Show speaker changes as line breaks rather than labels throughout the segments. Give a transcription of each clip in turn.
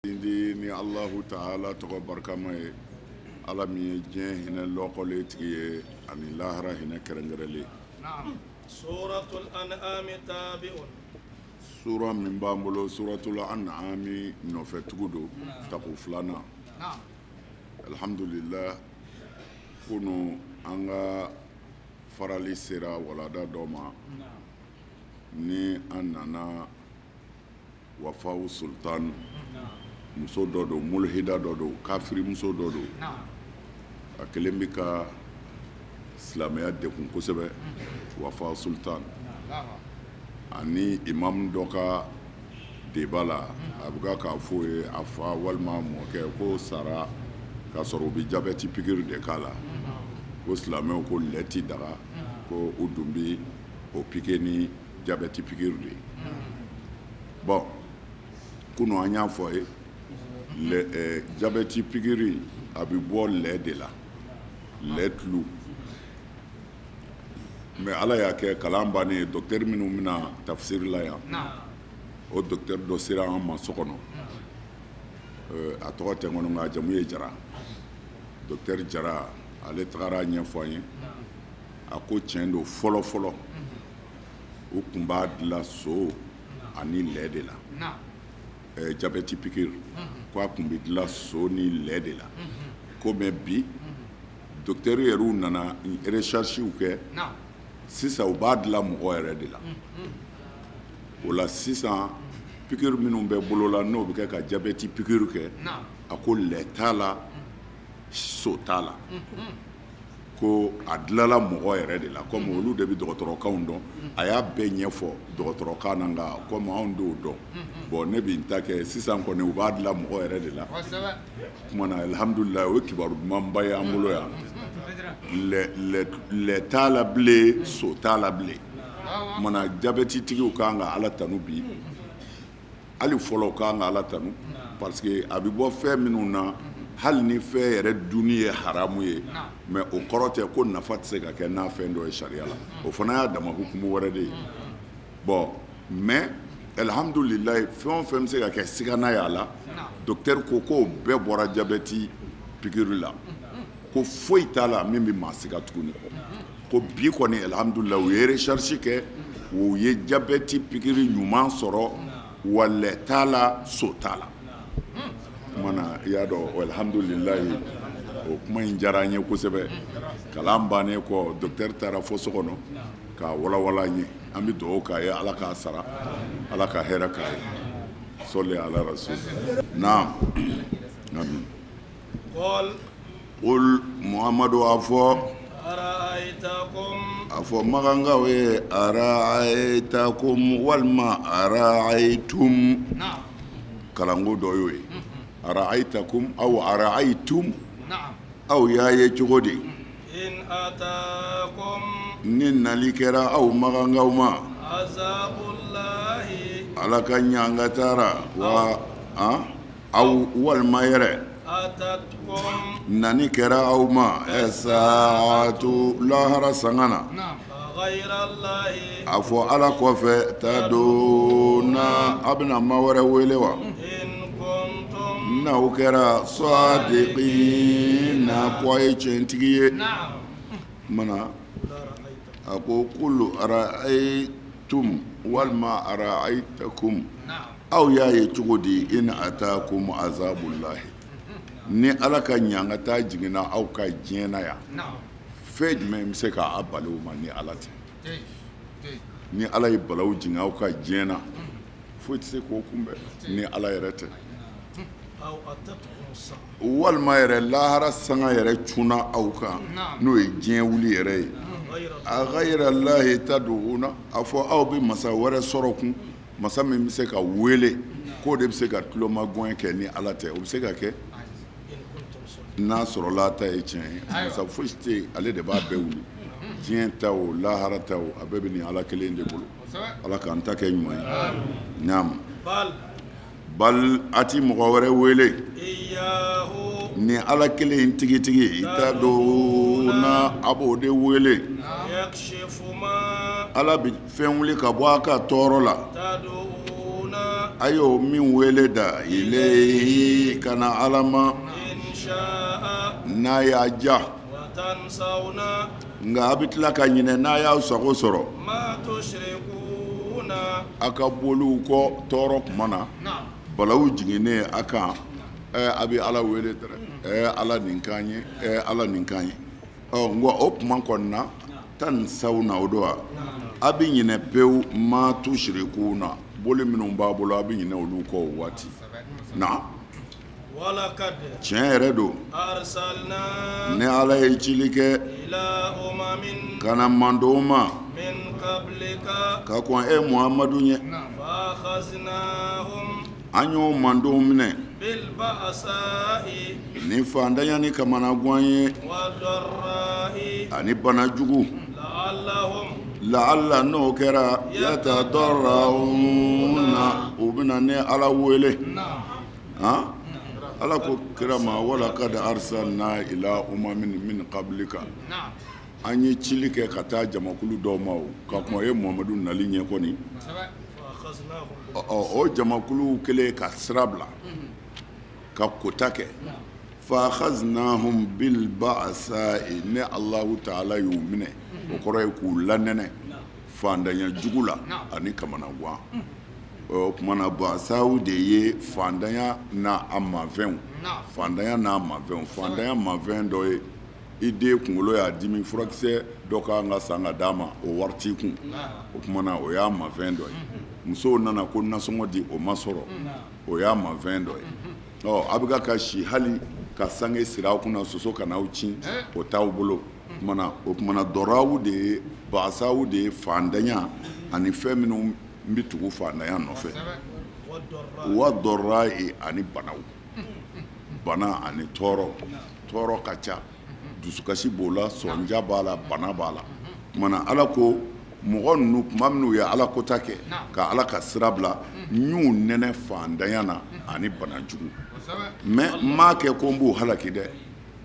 Di ni Alahu taala tɔgɔ barikama ye, Ala min ye diɲɛ hinɛ lɔkɔlen tigi ye ani lahara hinɛ kɛrɛnkɛrɛnlen. Sura min b'an bolo suratul an'ami nɔfɛ tugu don, tako filanan. Alihamudulila kunun an ka farali sera walanda dɔ ma, ni an nana Wafaw sultan muso dɔ don mulhida dɔ don kafirimuso dɔ don a kelen bɛ ka silamɛya degun kosɛbɛ Wafa sultan ani imamu dɔ ka débat la a bɛ k'a fɔ ye a fa walima mɔkɛ ko sara k'a sɔrɔ u bɛ jabɛti pikiri de k'a la ko silamɛw ko lɛ tɛ daga ko u dun bɛ o piquer ni jabɛti pikiri de ye bon kunun an y'a fɔ ye jabɛti pikiri a bɛ bɔ lɛ de la lɛ tulu mais Ala y'a kɛ kalan bannen docteur minnu bɛna tafsiri la yan o docteur dɔ sera an ma so kɔnɔ a tɔgɔ tɛ n kɔnɔ nka a jamu ye Jara docteur Jara ale tagara ɲɛfɔ an ye a ko tiɲɛ don fɔlɔ fɔlɔ u tun b'a dilan so ani lɛ de la jabɛti pikiri ko a tun bɛ dilan so ni lɛ de la ko mais bi docteur yɛrɛw nana recherchew kɛ sisan u b'a dilan mɔgɔ yɛrɛ de la o la sisan pikiri minnu bɛ bolo la n'o bɛ kɛ ka jabɛti pikiri kɛ a ko lɛ t'a la so t'a la ko a dilala mɔgɔ yɛrɛ de la komi olu de bɛ dɔgɔtɔrɔkanw dɔn a y'a bɛɛ ɲɛfɔ dɔgɔtɔrɔkan na nka komi anw t'o dɔn bon ne bɛ n ta kɛ sisan kɔni u b'a dilan mɔgɔ yɛrɛ de la tuma na alihamudulila o ye kibaru dumanba ye an bolo yan lɛ t'a la bilen so t'a la bilen tuma na jabɛtitigiw kan ka Ala tanu bi hali fɔlɔ kan ka Ala tanu parce que a bɛ bɔ fɛn minnu na hali ni fɛn yɛrɛ dunni ye haramu ye mais o kɔrɔ tɛ ko nafa tɛ se ka kɛ n'a fɛn dɔ ye sariya la o fana y'a dama hukumu wɛrɛ de ye bon mais alihamudulilayi fɛn o fɛn bɛ se ka kɛ sigana y'a la docteur ko k'o bɛɛ bɔra jabɛti pikiri la ko foyi t'a la min bɛ maa siga tuguni ko bi kɔni alihamudulila u ye recherche kɛ u ye jabɛti pikiri ɲuman sɔrɔ wa lɛ t'a la so t'a la tuma na i y'a dɔn alihamudulilayi o kuma in diyara an ye kosɛbɛ kalan bannen kɔ docteur taara fo so kɔnɔ k'a walawala an ye an bɛ dugawu k'a ye Ala k'a sara Ala ka hɛrɛ k'a ye sɔli ala rasul naam amin Qul Muhamadu a fɔ a fɔ makankaw ye araayitakum walima araayitum kalanko dɔ y'o ye araayitakum aw araayitum aw y'a ye cogo di ni nali kɛra aw makankaw ma Ala ka ɲangata ra wa aw walima yɛrɛ nani kɛra aw ma saatu lahara sanga na a fɔ ala kɔfɛ taduna aw bɛna ma wɛrɛ wele wa n'aw kɛra sadiqina ko a ye tiɲɛtigi ye mana a ko qul araayitum walima araayitakum aw y'a ye cogo di in ataakum azabulahi ni ala ka ɲangata jiginna aw kan diɲɛ na yan fɛn jumɛn bɛ se k'a bali o ma ni ala tɛ ni ala ye balawu jigin aw kan diɲɛ na foyi tɛ se k'o kunbɛn ni ala yɛrɛ tɛ walima yɛrɛ lahara sanga yɛrɛ cunna aw kan n'o ye diɲɛ wuli yɛrɛ ye a gayiralahi taduna a fɔ aw bɛ masa wɛrɛ sɔrɔ kun masa min bɛ se ka wele k'o de bɛ se ka tulomagɛn kɛ ni ala tɛ o bɛ se ka kɛ n'a sɔrɔla ta ye tiɲɛ ye masa foyi tɛ yen ale de b'a bɛɛ wuli diɲɛ ta o lahara ta o a bɛɛ bɛ nin ala kelen de bolo ala k'an ta kɛ ɲuman ye naam bal a ti mɔgɔ wɛrɛ wele ni ala kelen in tigitigi taduna a b'o de wele ala bɛ fɛn wuli ka bɔ a ka tɔɔrɔ la A y'o min wele da ilayhi ka na Ala ma, n'a y'a diya, nka a bɛ tila ka ɲinɛ n'a y'aw sago sɔrɔ, a ka boliw kɔ tɔɔrɔ tuma na, balawu jiginnen a kan, a bɛ Ala wele dɛrɛ, ɛɛ Ala nin k'an ye, ɛɛ Ala nin k'an ye. Ɔ nka o tuma kɔni na tansawna o don wa a bɛ ɲinɛ pewu ma tusirikuna boli minnu b'a bolo a bɛ ɲinɛ olu kɔ o waati na tiɲɛ yɛrɛ don ne ala ye cili kɛ ka na mantɔnw ma ka kɔn e muhamadu ɲɛ an y'o mantɔnw minɛ ni fantanya ni kamanagan ye ani bana jugu laala n'o kɛra yatadarrauna u bɛna ne ala wele ala ko kira ma walakad arsalna ila umamin min qablika an ye cili kɛ ka taa jamakulu dɔw ma ka kɔn e muhamadu nali ɲɛ kɔni ɔ o jamakulu kɛlen ka sira bila ka kota kɛ fa akhaznahum bil ba'sa'i ne Alahu taala y'u minɛ o kɔrɔ ye k'u lanɛnɛ fantanya jugu la ani kamanagan o tuma na ba'sa'u de ye fantanya n'a mafɛnw fantanya n'a mafɛnw fantanya mafɛn dɔ ye i den kunkolo y'a dimi furakisɛ dɔ ka kan ka san ka d'a ma o wari t'i kun o tuma na o y'a mafɛn dɔ ye musow nana ko nasɔngɔ di o ma sɔrɔ o y'a mafɛn dɔ ye ɔ a bɛ ka si hali ka sange siri aw kunna soso kana aw cin o t'aw bolo o tuma na dɔrawu de ye basawu de ye fantanya ani fɛn minnu bɛ tugu fantanya nɔfɛ wa dɔrayi ani banaw bana ani tɔɔrɔ tɔɔrɔ ka ca dusukasi b'o la sɔnja b'a la bana b'a la tuma na ala ko mɔgɔ ninnu tuma minnu ye ala kota kɛ ka ala ka sira bila n y'u nɛnɛ fantanya na ani bana jugu mais n m'a kɛ ko n b'u halaki dɛ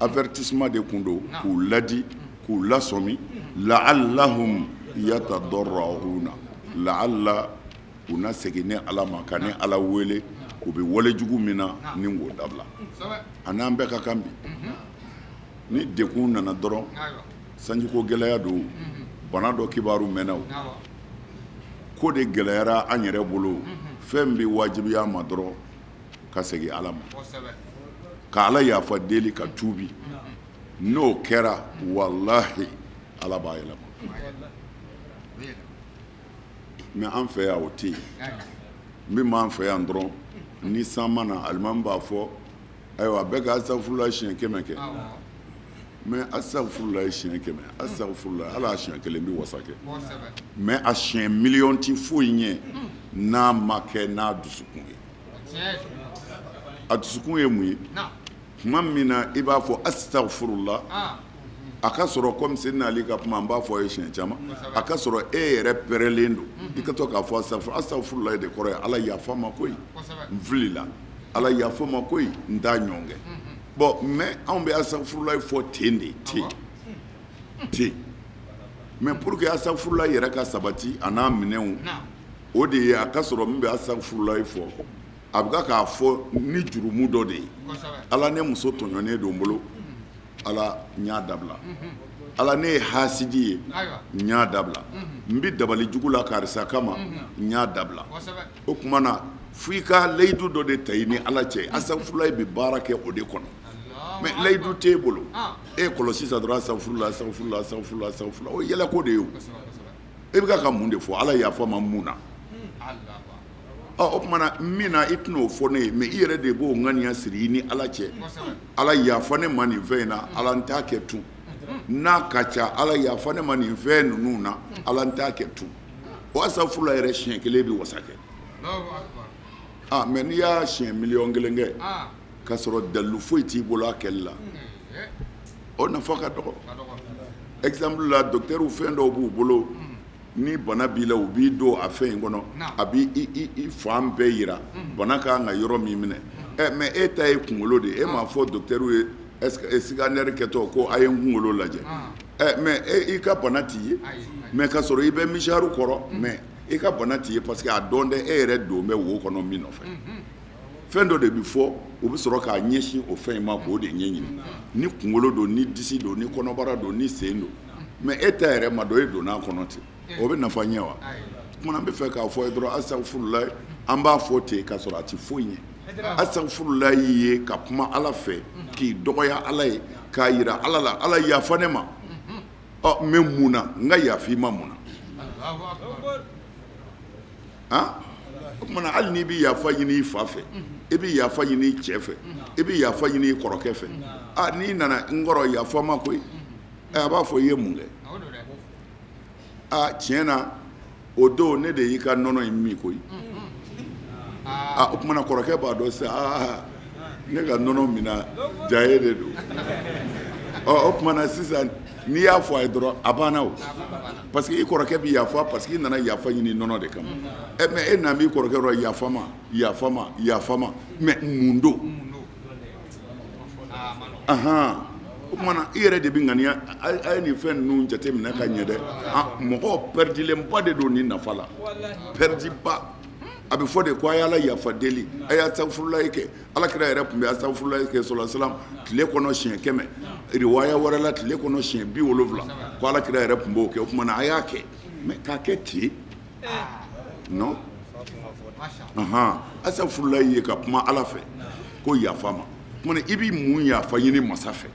avertissement de tun don k'u ladi k'u lasɔmi la'allahum yatadarrauna la'alla u na segin ne ala ma ka ne ala wele u bɛ wale jugu min na ni k'o dabila a n'an bɛɛ ka kan bi ni degun nana dɔrɔn sanjiko gɛlɛya don bana dɔ kibaru mɛnna o ko de gɛlɛyara an yɛrɛ bolo fɛn bɛ wajibiya ma dɔrɔn ka segin ala ma ka ala yafa deli ka tubi n'o kɛra walahi ala b'a yɛlɛma mais an fɛ yan o tɛ yen min b'an fɛ yan dɔrɔn ni san ma na alimami b'a fɔ ayiwa bɛɛ ka asafurula siɲɛ 100 kɛ mais asafurula siɲɛ 100 asafurula ala siɲɛ kelen bɛ wasa kɛ mais a siɲɛ miliyɔn tɛ foyi ɲɛ n'a ma kɛ n'a dusukun ye a dusukun ye mun ye tuma min na i b'a fɔ asafurula a ka sɔrɔ comme Seydina Ali ka kuma an b'a fɔ ye siɲɛ caman a ka sɔrɔ e yɛrɛ pɛrɛlen don i ka to k'a fɔ asafurula de kɔrɔ ye ala yafa n ma koyi n filila ala yafa n ma koyi n t'a ɲɔgɔn kɛ bon mais anw bɛ asafurula fɔ ten de ten ten mais pour que asafurula yɛrɛ ka sabati a n'a minɛnw o de ye a ka sɔrɔ min bɛ asafurula fɔ a bɛ k'a fɔ ni jurumu dɔ de ye ala ne muso tɔɲɔnen don n bolo ala n y'a dabila ala ne ye hasidi ye n y'a dabila n bɛ dabali jugu la karisa kama n y'a dabila o tuma na fo i ka layidu dɔ de ta i ni ala cɛ asafurula bɛ baara kɛ o de kɔnɔ mais layidu t'e bolo e kɔlɔsi sa dɔrɔn asafurula asafurula asafurula asafurula o ye yɛlɛko de ye o e bɛ ka mun de fɔ ala yafa n ma mun na ɔ o tuma na min na i tɛna o fɔ ne ye mais i yɛrɛ de b'o ŋaniya siri i ni ala cɛ ala yafa ne ma nin fɛn in na ala n t'a kɛ tun n'a ka ca ala yafa ne ma nin fɛn ninnu na ala n t'a kɛ tun o asafurula yɛrɛ siɲɛ kelen bɛ wasa kɛ aa mais n'i y'a siɲɛ 1,000,000 kɛ k'a sɔrɔ dalilu foyi t'i bolo a kɛli la o nafa ka dɔgɔ exemple la docteur fɛn dɔw b'u bolo ni bana b'i la u b'i don a fɛn in kɔnɔ a b'i i fan bɛɛ yira bana ka kan ka yɔrɔ min minɛ mais e ta ye kunkolo de ye e m'a fɔ docteur ye est-ce que scanner kɛtɔ ko a ye n kunkolo lajɛ mais i ka bana t'i ye mais ka sɔrɔ i bɛ mouchoir kɔrɔ mais I ka bana t'i ye parce que a dɔn tɛ e yɛrɛ don bɛ wo kɔnɔ min nɔfɛ. Fɛn dɔ de bɛ fɔ, u bɛ sɔrɔ k'a ɲɛsin o fɛn in ma k'o de ɲɛɲini. Ni kunkolo don, ni disi don, ni kɔnɔbara don, ni sen don. Mais e ta yɛrɛ ma dɔn, e donna a kɔnɔ ten. O bɛ nafa ɲɛ wa? Tuma an bɛ fɛ k'a fɔ ye dɔrɔn asafurulayi, an b'a fɔ ten k'a sɔrɔ a tɛ foyi ɲɛ. Asafurulayi ye ka kuma Ala fɛ, k'i dɔgɔya Ala ye, k'a jira Ala la, Ala yafa ne ma. Ɔ mais mun na n ka yafa i ma mun na? O tuma na hali n'i bɛ yafa ɲini i fa fɛ, i bɛ yafa ɲini i cɛ fɛ, i bɛ yafa ɲini i kɔrɔkɛ fɛ, aa n'i nana n kɔrɔ yafa n ma koyi, a b'a fɔ i ye mun kɛ? Aa tiɲɛ na o don ne de y'i ka nɔnɔ in min koyi. Aa o tuma na kɔrɔkɛ b'a dɔn sisan, aa ne ka nɔnɔ minna ja e de don. Ɔ o tuma na sisan n'i y'a fɔ a ye dɔrɔn a banna o, parce que i kɔrɔkɛ bɛ yafa parce que i nana yafa ɲini nɔnɔ de kama. Ɛ mais e na b'i kɔrɔkɛ yɔrɔ yafa n ma yafa n ma yafa n ma, mais mun don? Ahan o tuma na i yɛrɛ de bɛ ŋaniya. A ye nin fɛn ninnu jateminɛ ka ɲɛ dɛ. Mɔgɔw pɛrɛdilenba de don nin nafa la, pɛrɛdiba. A bɛ fɔ de ko a y'Ala yafa deli, a ye asafurulayi kɛ. Ala kira yɛrɛ tun bɛ asafurulayi kɛ sɔlɔ salam tile kɔnɔ siɲɛ 100, riwaya wɛrɛ la tile kɔnɔ siɲɛ 70, ko Ala kira yɛrɛ tun b'o kɛ. O tuma na a y'a kɛ, mais k'a kɛ ten non. Ahan asafurulayi ye ka kuma Ala fɛ ko yafa ma. Tuma na i bɛ mun yafa ɲini masa fɛ?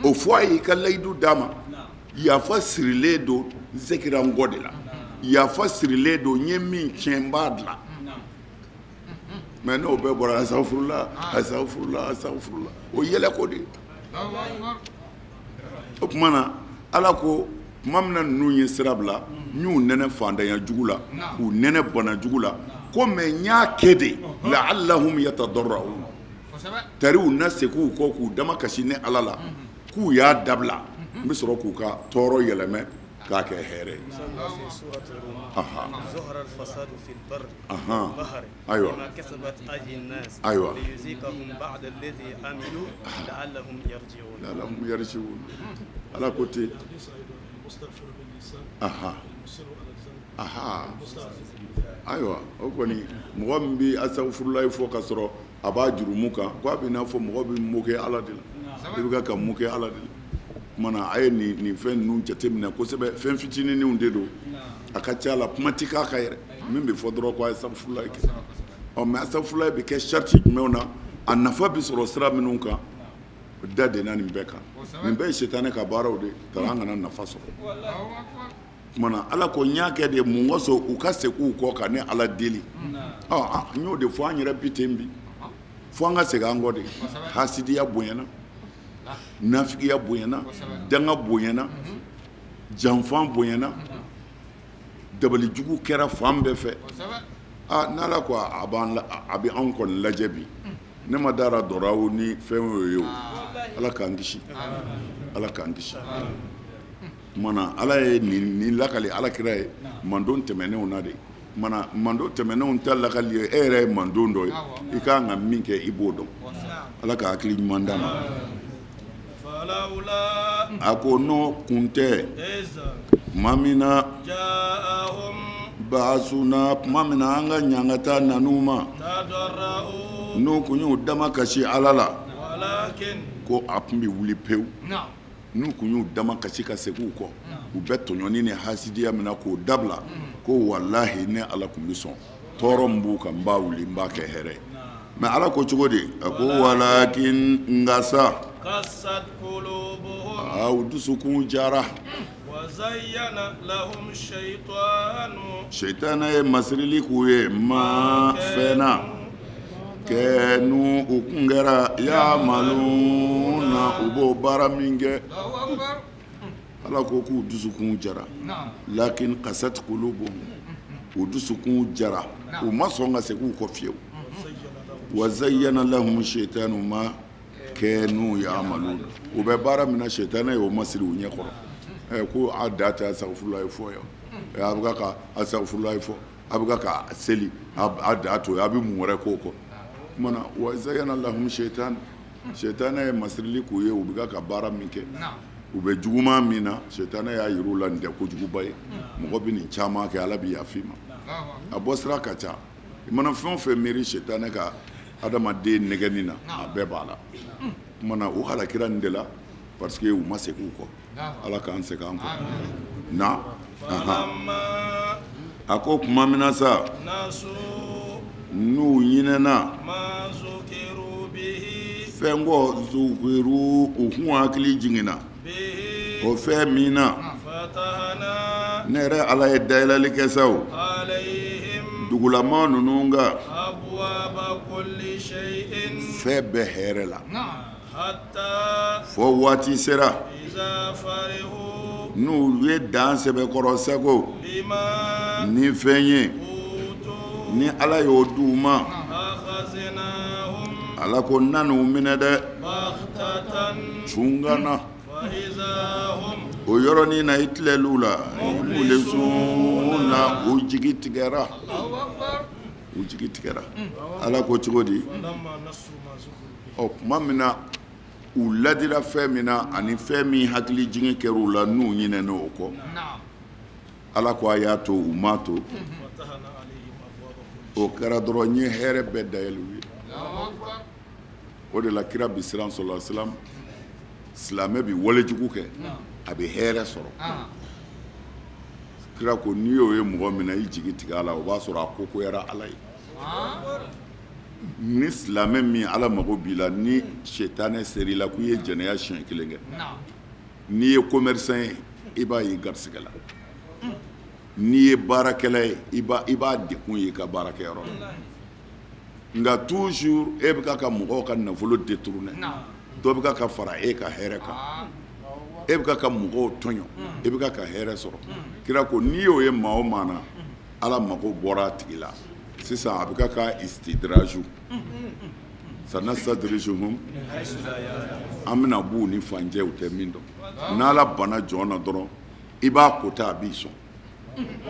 O fɔ a ye, i ka layidu d'a ma. Yafa sirilen don n segira n kɔ de la, yafa sirilen don n ye min tiɲɛ n b'a dilan. Mais n'o bɛɛ bɔra asafurula asafurula asafurula, o yɛlɛ ko de. O tuma na Ala ko tuma min na ninnu ye sira bila, n y'u nɛnɛ fantanya jugu la, k'u nɛnɛ bana jugu la, ko mais n y'a kɛ de la'allahum yatadarraun, tari u na segin u kɔ k'u dama kasi ne Ala la k'u y'a dabila, n bɛ sɔrɔ k'u ka tɔɔrɔ yɛlɛmɛ k'a kɛ hɛrɛ ye. Ayiwa ayiwa Ala ko ten. Ayiwa o kɔni mɔgɔ min bɛ asafurulayi fɔ ka sɔrɔ a b'a jurumu kan, ko a bɛ n'a fɔ mɔgɔ bɛ moquer Ala de la, i bɛ ka moquer Ala de la. Tuma na a ye nin fɛn ninnu jateminɛ kosɛbɛ, fɛn fitininw de don, a ka ca la kuma tɛ k'a kan yɛrɛ, min bɛ fɔ dɔrɔn ko a ye asafurulayi kɛ. Ɔ mais asafurulayi bɛ kɛ sariti jumɛnw na, a nafa bɛ sɔrɔ sira minnu kan, da donna nin bɛɛ kan. Nin bɛɛ ye sitanɛ ka baaraw de ye, an kana nafa sɔrɔ. Tuma na Ala ko n y'a kɛ de mun kosɔn u ka segin u kɔ ka ne Ala deli. Ɔ n y'o de fɔ an yɛrɛ bi ten bi, fo an ka segin an kɔ de. Hasidiya bonyana, nafigiya bonyana, danga bonyana, janfan bonyana, dabalijugu kɛra fan bɛɛ fɛ. Aa n'Ala ko a bɛ anw kɔni lajɛ bi, ne ma dara dɔraw ni fɛn ye o. Ala k'an kisi, Ala k'an kisi. Tuma na Ala ye nin lakali Ala kira ye mantɔn tɛmɛnenw na de. Tuma na mantɔn tɛmɛnenw ta lakali ye, e yɛrɛ ye mantɔn dɔ ye, i ka kan ka min kɛ i b'o dɔn. Ala ka hakili ɲuman d'an ma. A ko n'o kun tɛ tuma min na basuna, tuma min na an ka ɲangata nan'u ma, n'u kun y'u dama kasi Ala la, ko a tun bɛ wuli pewu. N'u kun y'u dama kasi ka segin u kɔ, u bɛ tɔɲɔni ni hasidiya min na k'o dabila, ko walahi ne Ala tun bɛ sɔn tɔɔrɔ min b'u kan n b'a wuli n b'a kɛ hɛrɛ ye. Mais Ala ko cogo di? A ko walakin nka sa u dusukun jara, sitana ye masirili k'u ye ma fɛn na kanu u kun kɛra yamaluna u b'o baara min kɛ. Ala ko k'u dusukun jara, lakin kasat kulubuhum, u dusukun jara, u ma sɔn ka segin u kɔ fiyewu. Wa zayyana lahum shaytanu ma kanu yamaluna, u bɛ baara min na sitana y'o masiri u ɲɛ kɔrɔ. Ko a da tɛ asafurulayi fɔ yan, a bɛ ka asafurulayi fɔ, a bɛ ka seli, a da to a bɛ mun wɛrɛ k'o kɔ. Tuma na wa zayyana lahum shaytan, sitana ye masirili k'u ye u bɛ ka baara min kɛ. U bɛ juguman min na, sitanɛ y'a jira u la nin tɛ kojuguba ye, mɔgɔ bɛ nin caman kɛ Ala bɛ yafa i ma. A bɔ sira ka ca, i mana fɛn o fɛn miiri sitanɛ ka adamaden nɛgɛnni na, a bɛɛ b'a la. O tuma na u halakira nin de la parce que u ma segin u kɔ. Ala k'an segin an kɔ. Na a ko tuma min na sa n'u ɲinɛna fɛn kɔ zukiru u kun hakili jiginna o fɛn min na ne yɛrɛ ala ye dayɛlɛli kɛ sa o dugulama ninnu kan fɛn bɛɛ hɛrɛ la fo waati sera n'u ye dan sɛbɛkɔrɔ sago ni fɛn ye ni ala y'o di u ma ala ko n nan'u minɛ dɛ cunkan na o yɔrɔnin na i tilel'u la mubilisuna u jigi tigɛra u jigi tigɛra ala ko cogo di ɔ tuma min na u ladira fɛn min na ani fɛn min hakili jigin kɛra u la n'u ɲinɛna o kɔ ala ko a y'a to u m'a to o kɛra dɔrɔn n ye hɛrɛ bɛɛ dayɛlɛ u ye o de la kira bi siran sɔlɔ silam silamɛ bɛ walejugu kɛ a bɛ hɛrɛ sɔrɔ kira ko n'i y'o ye mɔgɔ min na i jigi tigɛ a la o b'a sɔrɔ a ko goyara ala ye ni silamɛ min ala mago b'i la ni sitanɛ ser'i la k'i ye jɛnɛya siɲɛ kelen kɛ n'i ye commerçant ye i b'a y'i garisɛgɛ la n'i ye baarakɛla ye i b'a degun ye i ka baarakɛyɔrɔ la nka toujours e bɛ ka mɔgɔw ka nafolo détourner dɔ bɛ ka fara e ka hɛrɛ kan e bɛ ka mɔgɔw tɔɲɔ e bɛ ka hɛrɛ sɔrɔ kira ko n'i y'o ye maa o maa na ala mago bɔra a tigi la sisan a bɛ ka istidraju sanastadrijuhum an bɛna b'u ni fanjɛ u tɛ min dɔn n'ala banna jɔn na dɔrɔn i b'a kota a b'i sɔn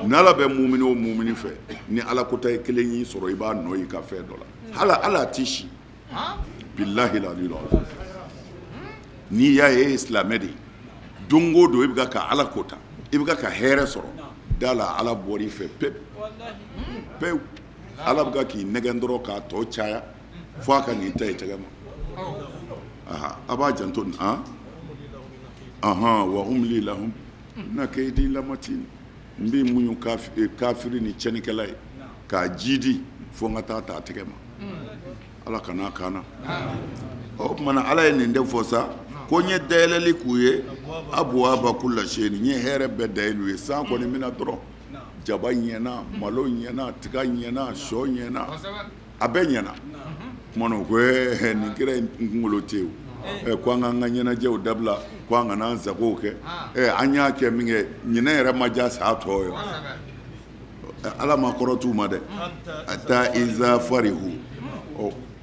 n'ala bɛ mumini o mumini fɛ ni ala kota ye kelen y'i sɔrɔ i b'a nɔ y'i ka fɛn dɔ la hala ala t'i si bilahi n'i y'a ye e ye silamɛ de ye don o don i bɛ ka ala kota i bɛ ka hɛrɛ sɔrɔ da la ala bɔra i fɛ pewu pewu ala bɛ k'i nɛgɛn dɔrɔn k'a tɔ caya fo a ka n'i ta i tɛgɛ ma a b'a janto nin wa umli lahum inna kayidi lamatin n bɛ muɲu kafiri ni tiɲɛnikɛla ye k'a jidi fo n ka taa ta a tɛgɛ ma ala kana kaana o tuma na ala ye nin de fɔ sa ko n ye dayɛlɛli k'u ye abuwaba kula seyin n ye hɛrɛ bɛɛ dayɛlɛ u ye san kɔni bɛ na dɔrɔn jaba ɲɛna malo ɲɛna tiga ɲɛna sɔ ɲɛna a bɛɛ ɲɛna tuma na u ko nin kira in kunkolo tɛ yen ko an k'an ka ɲɛnajɛw dabila ko an kana an sagow kɛ an y'a kɛ min kɛ ɲinɛ yɛrɛ ma diya saa tɔ ye ala ma kɔrɔ t'u ma dɛ ata iza farihu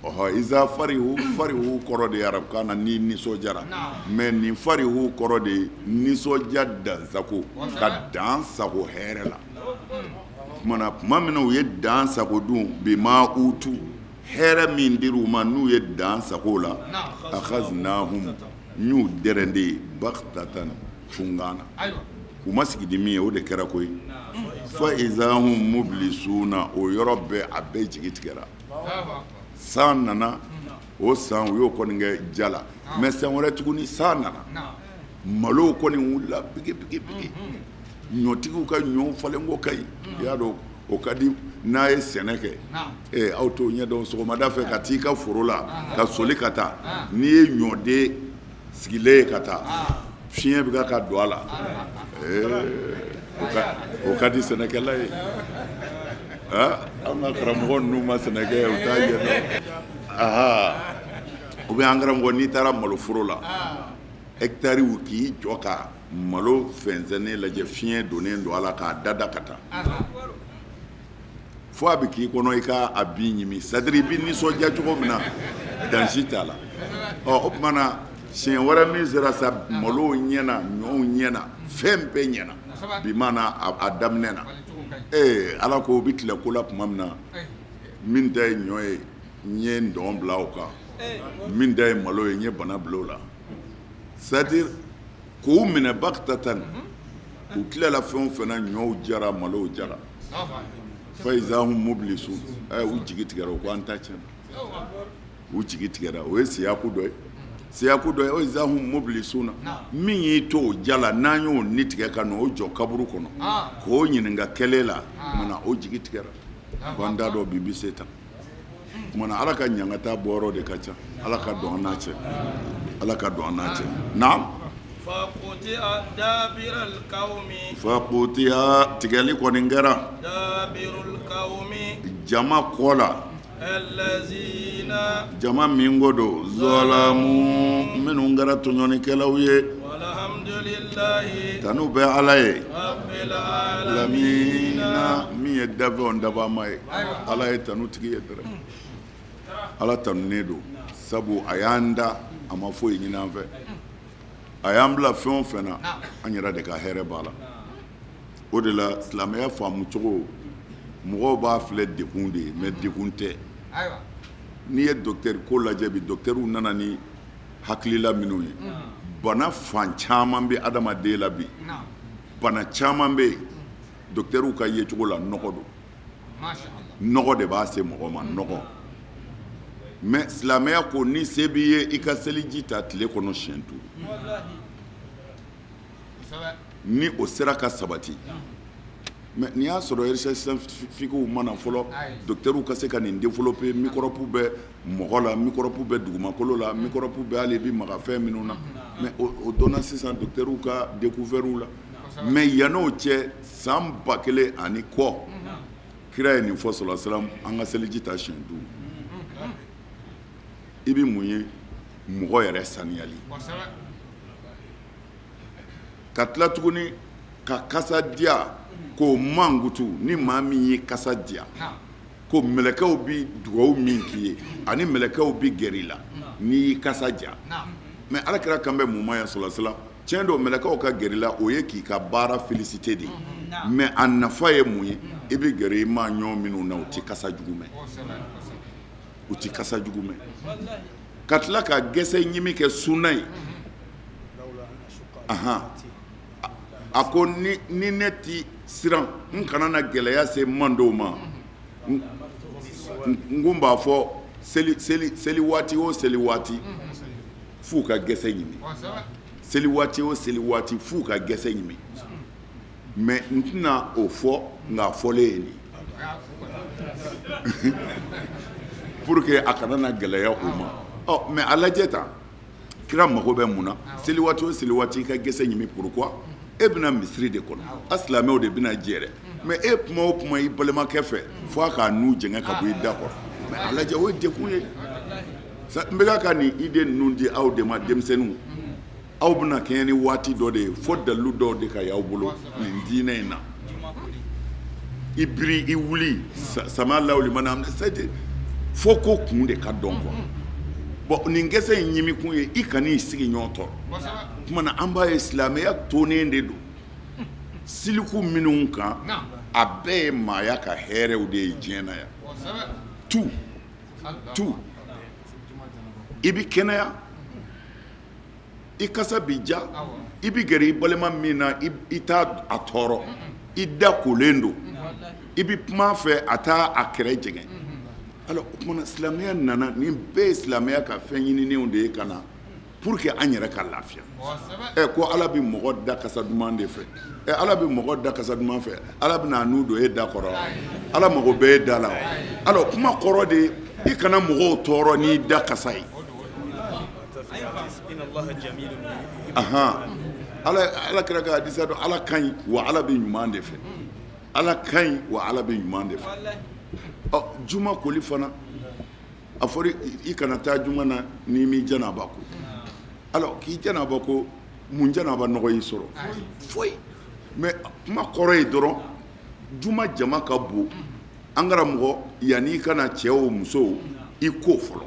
ɔhɔ iza farihu farihu kɔrɔ de ye arabukan na ni nisɔndiyara mais nin farihu kɔrɔ de ye nisɔndiya dansago ka dan sago hɛrɛ la tuma na tuma min na u ye dan sago dun bima utu hɛrɛ min dir'u ma n'u ye dan sago la akhaznahum n y'u dɛrɛnde baghtatan cunkan na u ma sigi ni min ye o de kɛra koyi fa izahum mublisuna o yɔrɔ bɛɛ a bɛɛ jigi tigɛra san nana o san u y'o kɔni kɛ ja la mais san wɛrɛ tuguni san nana malow kɔni wulila bigi bigi bigi ɲɔtigiw ka ɲɔ falen ko ka ɲi i y'a dɔn o ka di n'a ye sɛnɛ kɛ ee aw t'o ɲɛ dɔn sɔgɔmada fɛ ka t'i ka foro la ka soli ka taa n'i ye ɲɔden sigilen ye ka taa fiɲɛ bɛ ka don a la o ka di sɛnɛkɛla ye an ka karamɔgɔ ninnu ma sɛnɛ kɛ u t'a ɲɛdɔn ou bien an karamɔgɔ n'i taara maloforo la hectarew k'i jɔ ka malo fɛnsɛnnen lajɛ fiɲɛ donnen don a la k'a dada ka taa fo a bɛ k'i kɔnɔ i ka a bin ɲimi c'est-à-dire i bɛ nisɔndiya cogo min na dan si t'a la ɔ o tuma na siɲɛ wɛrɛ min sera sa malow ɲɛna ɲɔw ɲɛna fɛn bɛɛ ɲɛna bi maana a daminɛ na ee ala ko u bɛ tila ko la tuma min na min ta ye ɲɔ ye n ye ndɔn bila o kan min ta ye malo ye n ye bana bila o la c'est-à-dire K'u minɛ bagtatan, u tilala fɛn o fɛn na, ɲɔw jara, malow jara, fa izahum mublisun, u jigi tigɛra, u ko an ta tiɲɛna. U jigi tigɛra, o ye siyaku dɔ ye. Siyaku dɔ ye o izahum mublisuna, min y'i to o ja la, n'an y'o ni tigɛ ka n'o jɔ kaburu kɔnɔ k'o ɲininka kɛlen la, kumana o jigi tigɛra ko an t'a dɔn bi bɛ se tan. Kumana ala ka ɲangata bɔyɔrɔ de ka ca. Ala ka don an n'a cɛ, ala ka don an n'a cɛ. Naam. Faqutiya, tigɛli kɔni kɛra jama kɔ la, jama min ko don zalamu, minnu kɛra tɔɲɔnikɛlaw ye. Tanu bɛ ala ye lamina, min ye dafɛnw dabama ye. Ala ye tanu tigi ye dɛrɛ. Ala tanunen don, sabu a y'an da, a ma foyi ɲini an fɛ. A y'an bila fɛn o fɛn na, an yɛrɛ de ka hɛrɛ b'a la. O de la silamɛya faamu cogo, mɔgɔw b'a filɛ dekun de ye, mais dekun tɛ. N'i ye docteur ko lajɛ bi, docteurw nana ni hakilila minnu ye, bana fan caman bɛ adamaden la bi, bana caman bɛ yen, docteurw ka yecogo la, nɔgɔ don, nɔgɔ de b'a se mɔgɔ ma, nɔgɔ. Mais silamɛya ko ni se b'i ye, i ka seliji ta tile kɔnɔ siɲɛ 5, ni o sera ka sabati. Mais n'i y'a sɔrɔ recherche scientifique ma na fɔlɔ, docteurw ka se ka nin développer, microbe bɛ mɔgɔ la, microbe bɛ dugumakolo la, microbe bɛ hali i bɛ maga fɛn minnu na. Mais o dɔnna sisan docteurw ka découverte la. Mais yann'o cɛ, san 1000 ani kɔ, kira ye nin fɔ sɔrɔ salam, an ka seliji ta siɲɛ 5. I bɛ mun ye? Mɔgɔ yɛrɛ saniyali. Ka tila tuguni ka kasa diya k'o mankutu. Ni maa min ye kasa diya, ko mɛlɛkɛw bɛ dugawu min k'i ye ani mɛlɛkɛw bɛ gɛrɛ i la n'i y'i kasa diya. Mais ala kira kan bɛ mun ma yan sɔrɔ salam? Tiɲɛ don, mɛlɛkɛw ka gɛrɛ i la, o ye k'i ka baara féliciter de ye. Mais a nafa ye mun ye? I bɛ gɛrɛ i maa ɲɔgɔn minnu na, u tɛ kasa jugu mɛn, u tɛ kasa jugu mɛn. Ka tila ka gɛsɛ ɲimi kɛ sunna ye. A ko ni ne ti siran n kana na gɛlɛya se mandenw ma, n kun b'a fɔ seli waati o seli waati f'u ka gɛsɛ ɲimi, seli waati o seli waati f'u ka gɛsɛ ɲimi. Mais n tɛna o fɔ, nka a fɔlen ye nin pour que a kana na gɛlɛya u ma. Ɔ mais a lajɛ tan, kira mago bɛ mun na? Seli waati o seli waati i ka gɛsɛ ɲimi. Pourquoi? E bɛna misiri de kɔnɔ, a silamɛw de bɛna jɛ dɛ. Mais e kuma o kuma i balimakɛ fɛ, fo a k'a nu jɛngɛ ka bɔ i da kɔrɔ. Mais a lajɛ, o ye dekun ye. N bɛ ka nin idée ninnu di aw de ma, denmisɛnninw. Aw bɛna kɛɲɛ ni waati dɔ de ye, fo dalilu dɔw de ka y'aw bolo nin diinɛ in na. I biri, i wuli, sami Alahu limani hamida, fo ko kun de ka dɔn quoi. Bon, nin gɛsɛ in ɲimi kun ye i kan'i sigi ɲɔgɔn tɔɔrɔ. Tuma na an b'a ye silamɛya tonnen de don siliku minnu kan, a bɛɛ ye maaya ka hɛrɛw de ye diɲɛ na yan. Tout tout, i bɛ kɛnɛya, i kasa b'i ja, i bɛ gɛrɛ i balima min na, i t'a a tɔɔrɔ, i da kolen don, i bɛ kuma fɛ, a t'a a kɛrɛ jɛngɛ. Alors o tuma na silamɛya nana, nin bɛɛ ye silamɛya ka fɛn ɲininenw de ye ka na pour que an yɛrɛ ka lafiya. Ɛ ko ala bɛ mɔgɔ da kasa duman de fɛ. Ɛ ala bɛ mɔgɔ da kasa duman fɛ, ala bɛna a nun don e da kɔrɔ? Ala mago bɛ e da la wa? Alors kuma kɔrɔ de ye i kana mɔgɔw tɔɔrɔ n'i da kasa ye. Ala kira ka hadisa dɔn, ala ka ɲi wa ala bɛ ɲuman de fɛ, ala ka ɲi wa ala bɛ ɲuman de fɛ. Ɔ juma koli fana, a fɔra i kana taa juma na n'i m'i janaba ko. Alors k'i janaba ko, mun janaba nɔgɔ y'i sɔrɔ? Foyi. Mais kuma kɔrɔ ye dɔrɔn, juma jama ka bon, an karamɔgɔ, yanni i ka na, cɛ o muso, i ko fɔlɔ.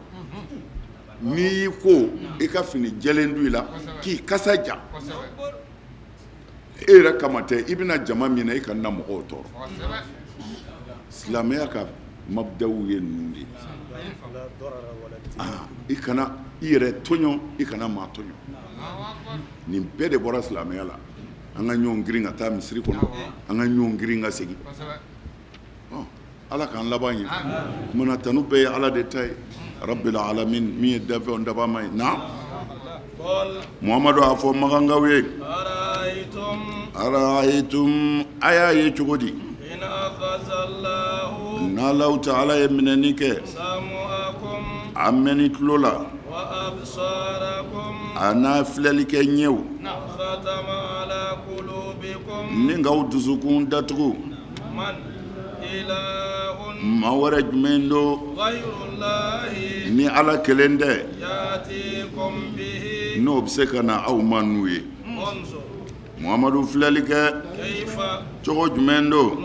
N'i y'i ko, i ka fini jɛlen don i la, k'i kasa ja, e yɛrɛ kama tɛ, i bɛna jama min na, i kana na mɔgɔw tɔɔrɔ. Silamɛya ka Mabdaw ye ninnu de ye. I kana i yɛrɛ tɔɲɔ, i kana maa tɔɲɔ. Nin bɛɛ de bɔra silamɛya la. An ka ɲɔgɔn girin ka taa misiri kɔnɔ, an ka ɲɔgɔn girin ka segin. Ala k'an laban ɲɛ. Kumana tanu bɛɛ ye Ala de ta ye, rabbil alamin, min ye danfɛnw dabama ye. Naam, Muhamadu a fɔ makankaw ye, araayitum, a y'a ye cogo di, n'Alahu taala ye minɛni kɛ a mɛnni tulo la, a n'a filɛli kɛ ɲɛw, ni k'aw dusukun datugu, maa wɛrɛ jumɛn don ni Ala kelen tɛ n'o bɛ se ka na aw ma n'u ye? Muhamadu filɛli kɛ cogo jumɛn don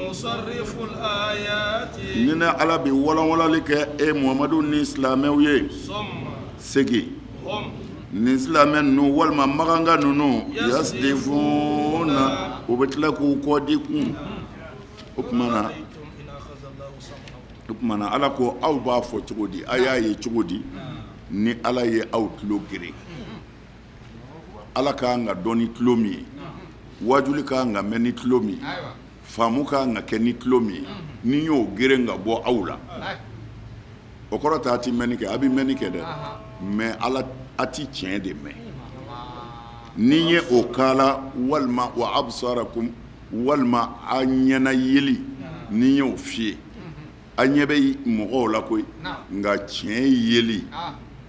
ni ne Ala bɛ walanwalali kɛ e Muhamadu ni silamɛw ye? Segin nin silamɛ ninnu walima makanka ninnu yasdifuna, u bɛ tila k'u kɔ di kun. O tuma na o tuma na Ala ko aw b'a fɔ cogo di, a y'a ye cogo di ni Ala ye aw tulo geren? Ala ka kan ka dɔn ni tulo min ye, wajuli ka kan ka mɛn ni tulo min ye, faamu ka kan ka kɛ ni tulo min ye, ni y'o geren ka bɔ aw la, o kɔrɔ tɛ a tɛ mɛnni kɛ, a bɛ mɛnni kɛ dɛ, mais ala a tɛ tiɲɛ de mɛn. Ni ye o kala walima wa absarakum, walima a ɲɛna yeli, ni y'o fiyɛ, a ɲɛ bɛ mɔgɔw la koyi, nka tiɲɛ yeli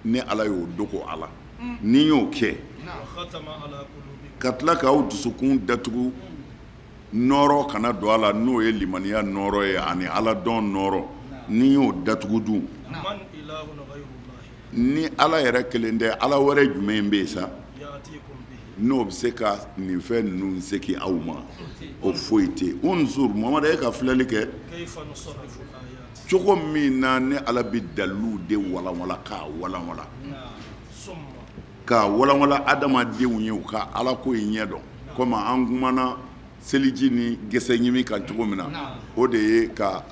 ne Ala y'o dogo a la. Ni y'o kɛ ka tila k'aw dusukun datugu, nɔɔrɔ kana don a la, n'o ye limaniya nɔɔrɔ ye ani Ala dɔn nɔɔrɔ, ni y'o datugu dun, ni Ala yɛrɛ kelen tɛ, Ala wɛrɛ jumɛn bɛ yen sa n'o bɛ se ka nin fɛn ninnu segin aw ma? O foyi tɛ yen. Unzur, Muhamadu, e ka filɛli kɛ cogo min na ne Ala bɛ daliluw de walanwalan, k'a walanwalan, k'a walanwalan adamadenw ye u ka Ala ko in ɲɛ dɔn. Komi an kumana seliji ni gɛsɛ ɲimi kan cogo min na, o de ye ka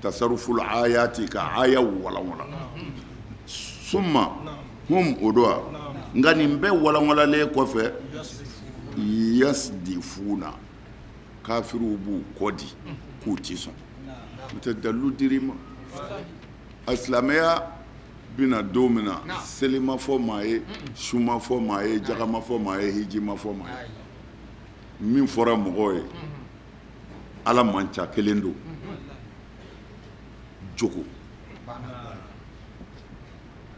tasaruful ayati, ka aya walanwalan. Summa hum, o don wa? Nka nin bɛɛ walanwalalen kɔfɛ, yasdifuna, kafiriw b'u kɔ di k'u ti sɔn. N'o tɛ dalilu dir'i ma. A silamɛya bɛna don min na, seli ma fɔ maa ye, sun ma fɔ maa ye, jaga ma fɔ maa ye, hiji ma fɔ maa ye. Min fɔra mɔgɔw ye, Ala man ca kelen don, jogo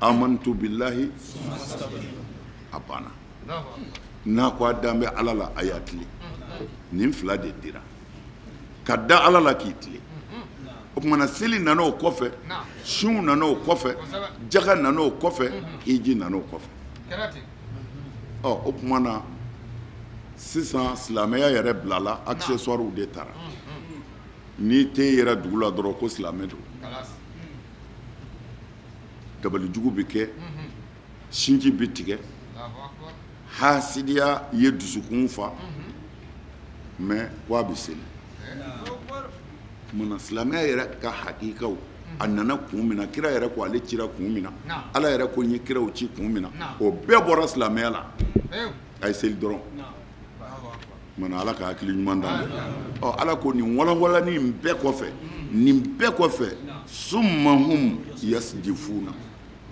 amantu bilahi, a banna. N'a ko a dan bɛ Ala la, a y'a tilen. Nin fila de dira, ka da Ala la k'i tilen. O tuma na seli nana o kɔfɛ, sun nana o kɔfɛ, jaga nana o kɔfɛ, hiji nana o kɔfɛ. Ɔ, o tuma na sisan silamɛya yɛrɛ bilala, accessoires de taara. N'i tɛ yɛrɛ dugu la dɔrɔn ko silamɛ don, dabalijugu bɛ kɛ, sinji bɛ tigɛ, hasidiya ye dusukun fa, mais ko a bɛ seli. Tuma silamɛya yɛrɛ ka hakikaw, a nana kun min na, kira yɛrɛ ko ale cira kun min na, Ala yɛrɛ ko n ye kiraw ci kun min na, o bɛɛ bɔra silamɛya la. A ye seli dɔrɔn. Tuma Ala ka hakili ɲuman d'an ma. Ɔ, Ala ko nin walanwalanni in bɛɛ kɔfɛ, nin bɛɛ kɔfɛ, summa hum yasdifuna,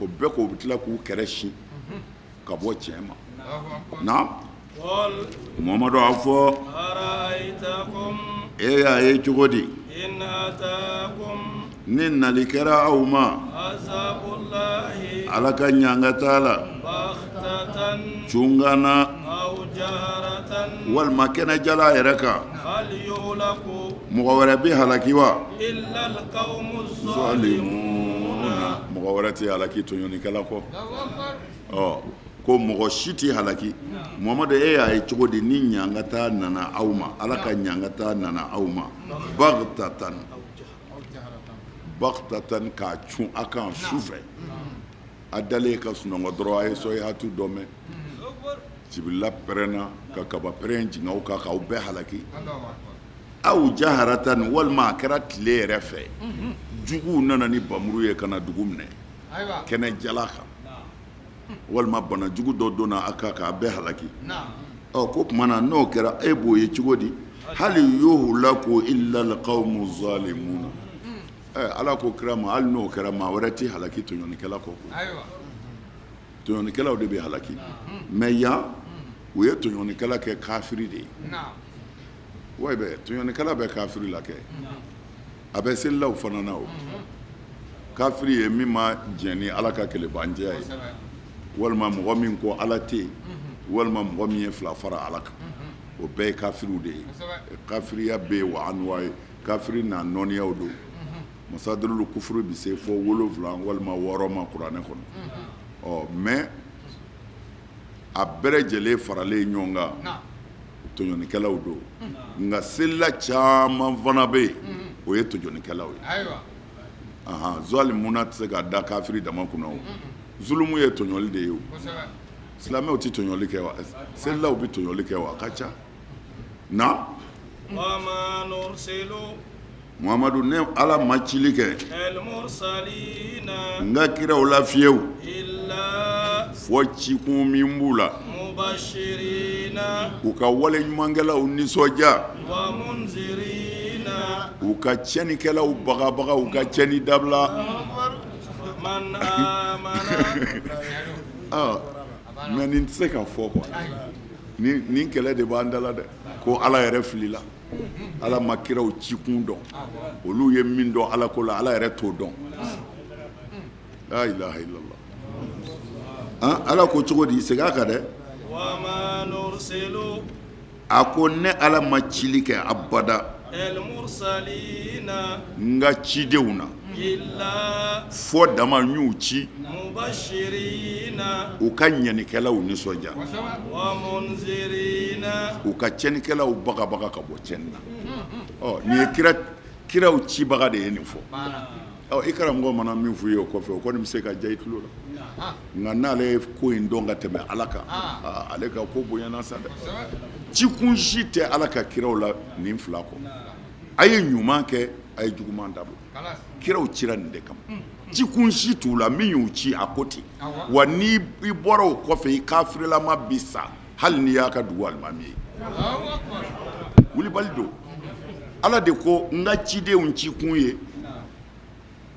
o bɛɛ kɔ u bɛ tila k'u kɛrɛ sin ka bɔ tiɲɛ ma. Naam, Muhamadu, a fɔ e y'a ye cogo di ni nali kɛra aw ma Ala ka ɲangata la cunkan na walima kɛnɛjala yɛrɛ kan, mɔgɔ wɛrɛ bɛ halaki wa? Mɔgɔ wɛrɛ tɛ halaki tɔɲɔnikɛla kɔ. Ɔ, ko mɔgɔ si tɛ halaki. Muhamadu, e y'a ye cogo di ni ɲangata nana aw ma, Ala ka ɲangata nana aw ma, bagtatan, bagtatan, k'a cun a kan su fɛ, a dalen ka sunɔgɔ dɔrɔn, a ye sɔyihatu dɔ mɛn, jibirila pɛrɛnna ka kaba pɛrɛn jigin aw kan k'aw bɛɛ halaki. Aw jaharatan, walima a kɛra tile yɛrɛ fɛ, juguw nana ni bamuru ye ka na dugu minɛ kɛnɛ jala kan, walima bana jugu dɔ donna a kan k'a bɛɛ halaki. Ɔ, ko tuma na n'o kɛra, e b'o ye cogo di? Hali yuhlaku illa alqawmu zalimuna. Ala ko kira ma, hali n'o kɛra, maa wɛrɛ tɛ halaki tɔɲɔnikɛla kɔ. Tɔɲɔnikɛlaw de bɛ halaki. Mais yan, u ye tɔɲɔnikɛla kɛ kafiri de ye. Wa bɛ tɔɲɔnikɛla bɛ kafiri la kɛ, a bɛ selilaw fana na. O kafiri ye min ma jɛn ni Ala ka kelenbanciya ye, walima mɔgɔ min ko Ala tɛ yen, walima mɔgɔ min ye fila fara Ala kan, o bɛɛ ye kafiriw de ye. Kafiriya bɛ yen wa anwa ye kafiri n'a nɔniyaw don. Masadirul kufuru bɛ se fo 7 walima 6 ma kuranɛ kɔnɔ. Ɔ, mais a bɛɛ lajɛlen faralen ɲɔgɔn kan, tɔɲɔnikɛlaw don. Nka selila caman fana bɛ yen, o ye tɔɲɔnikɛlaw ye. Zalimuna tɛ se ka da kafiri dama kunna. O zulumu ye tɔɲɔli de ye. O silamɛw tɛ tɔɲɔli kɛ wa? Selilaw bɛ tɔɲɔli kɛ wa? A ka ca na. Muhamadu, ne Ala ma cili kɛ n ka kiraw la fiyewu, fɔ cikun min b'u la, u ka wale ɲumankɛlaw nisɔndiya, u ka tiɲɛnikɛlaw bagabaga, u ka tiɲɛni dabila. Mais nin tɛ se ka fɔ quoi. Nin kɛlɛ de b'an da la dɛ, ko Ala yɛrɛ filila. Ala ma kiraw cikun dɔn. Olu ye min dɔn Ala ko la, Ala yɛrɛ t'o dɔn. La ilaha illallah. Ala ko cogo di? Segin a kan dɛ. A ko ne Ala ma cili kɛ abada n ka cidenw na, fɔ dama n y'u ci u ka ɲɛnikɛlaw nisɔndiya, u ka tiɲɛnikɛlaw bagabaga ka bɔ tiɲɛni na. Ɔ, nin ye kiraw cibaga de ye nin fɔ. Ɔ, i karamɔgɔ mana min fɔ i ye o kɔfɛ, o kɔni bɛ se ka diya i tulo la. Nka n'ale ye ko in dɔn ka tɛmɛ Ala kan, ale ka ko bonyana sa dɛ. Cikun si tɛ Ala ka kiraw la nin fila kɔ: a ye ɲuman kɛ, a ye juguman dabila. Kiraw cira nin de kama. Cikun si t'u la min y'u ci a ko ten. Wa ni i bɔra o kɔfɛ, i kafirilama bi sa, hali n'i y'a ka dugu alimami ye. Wulibali don. Ala de ko n ka cidenw cikun ye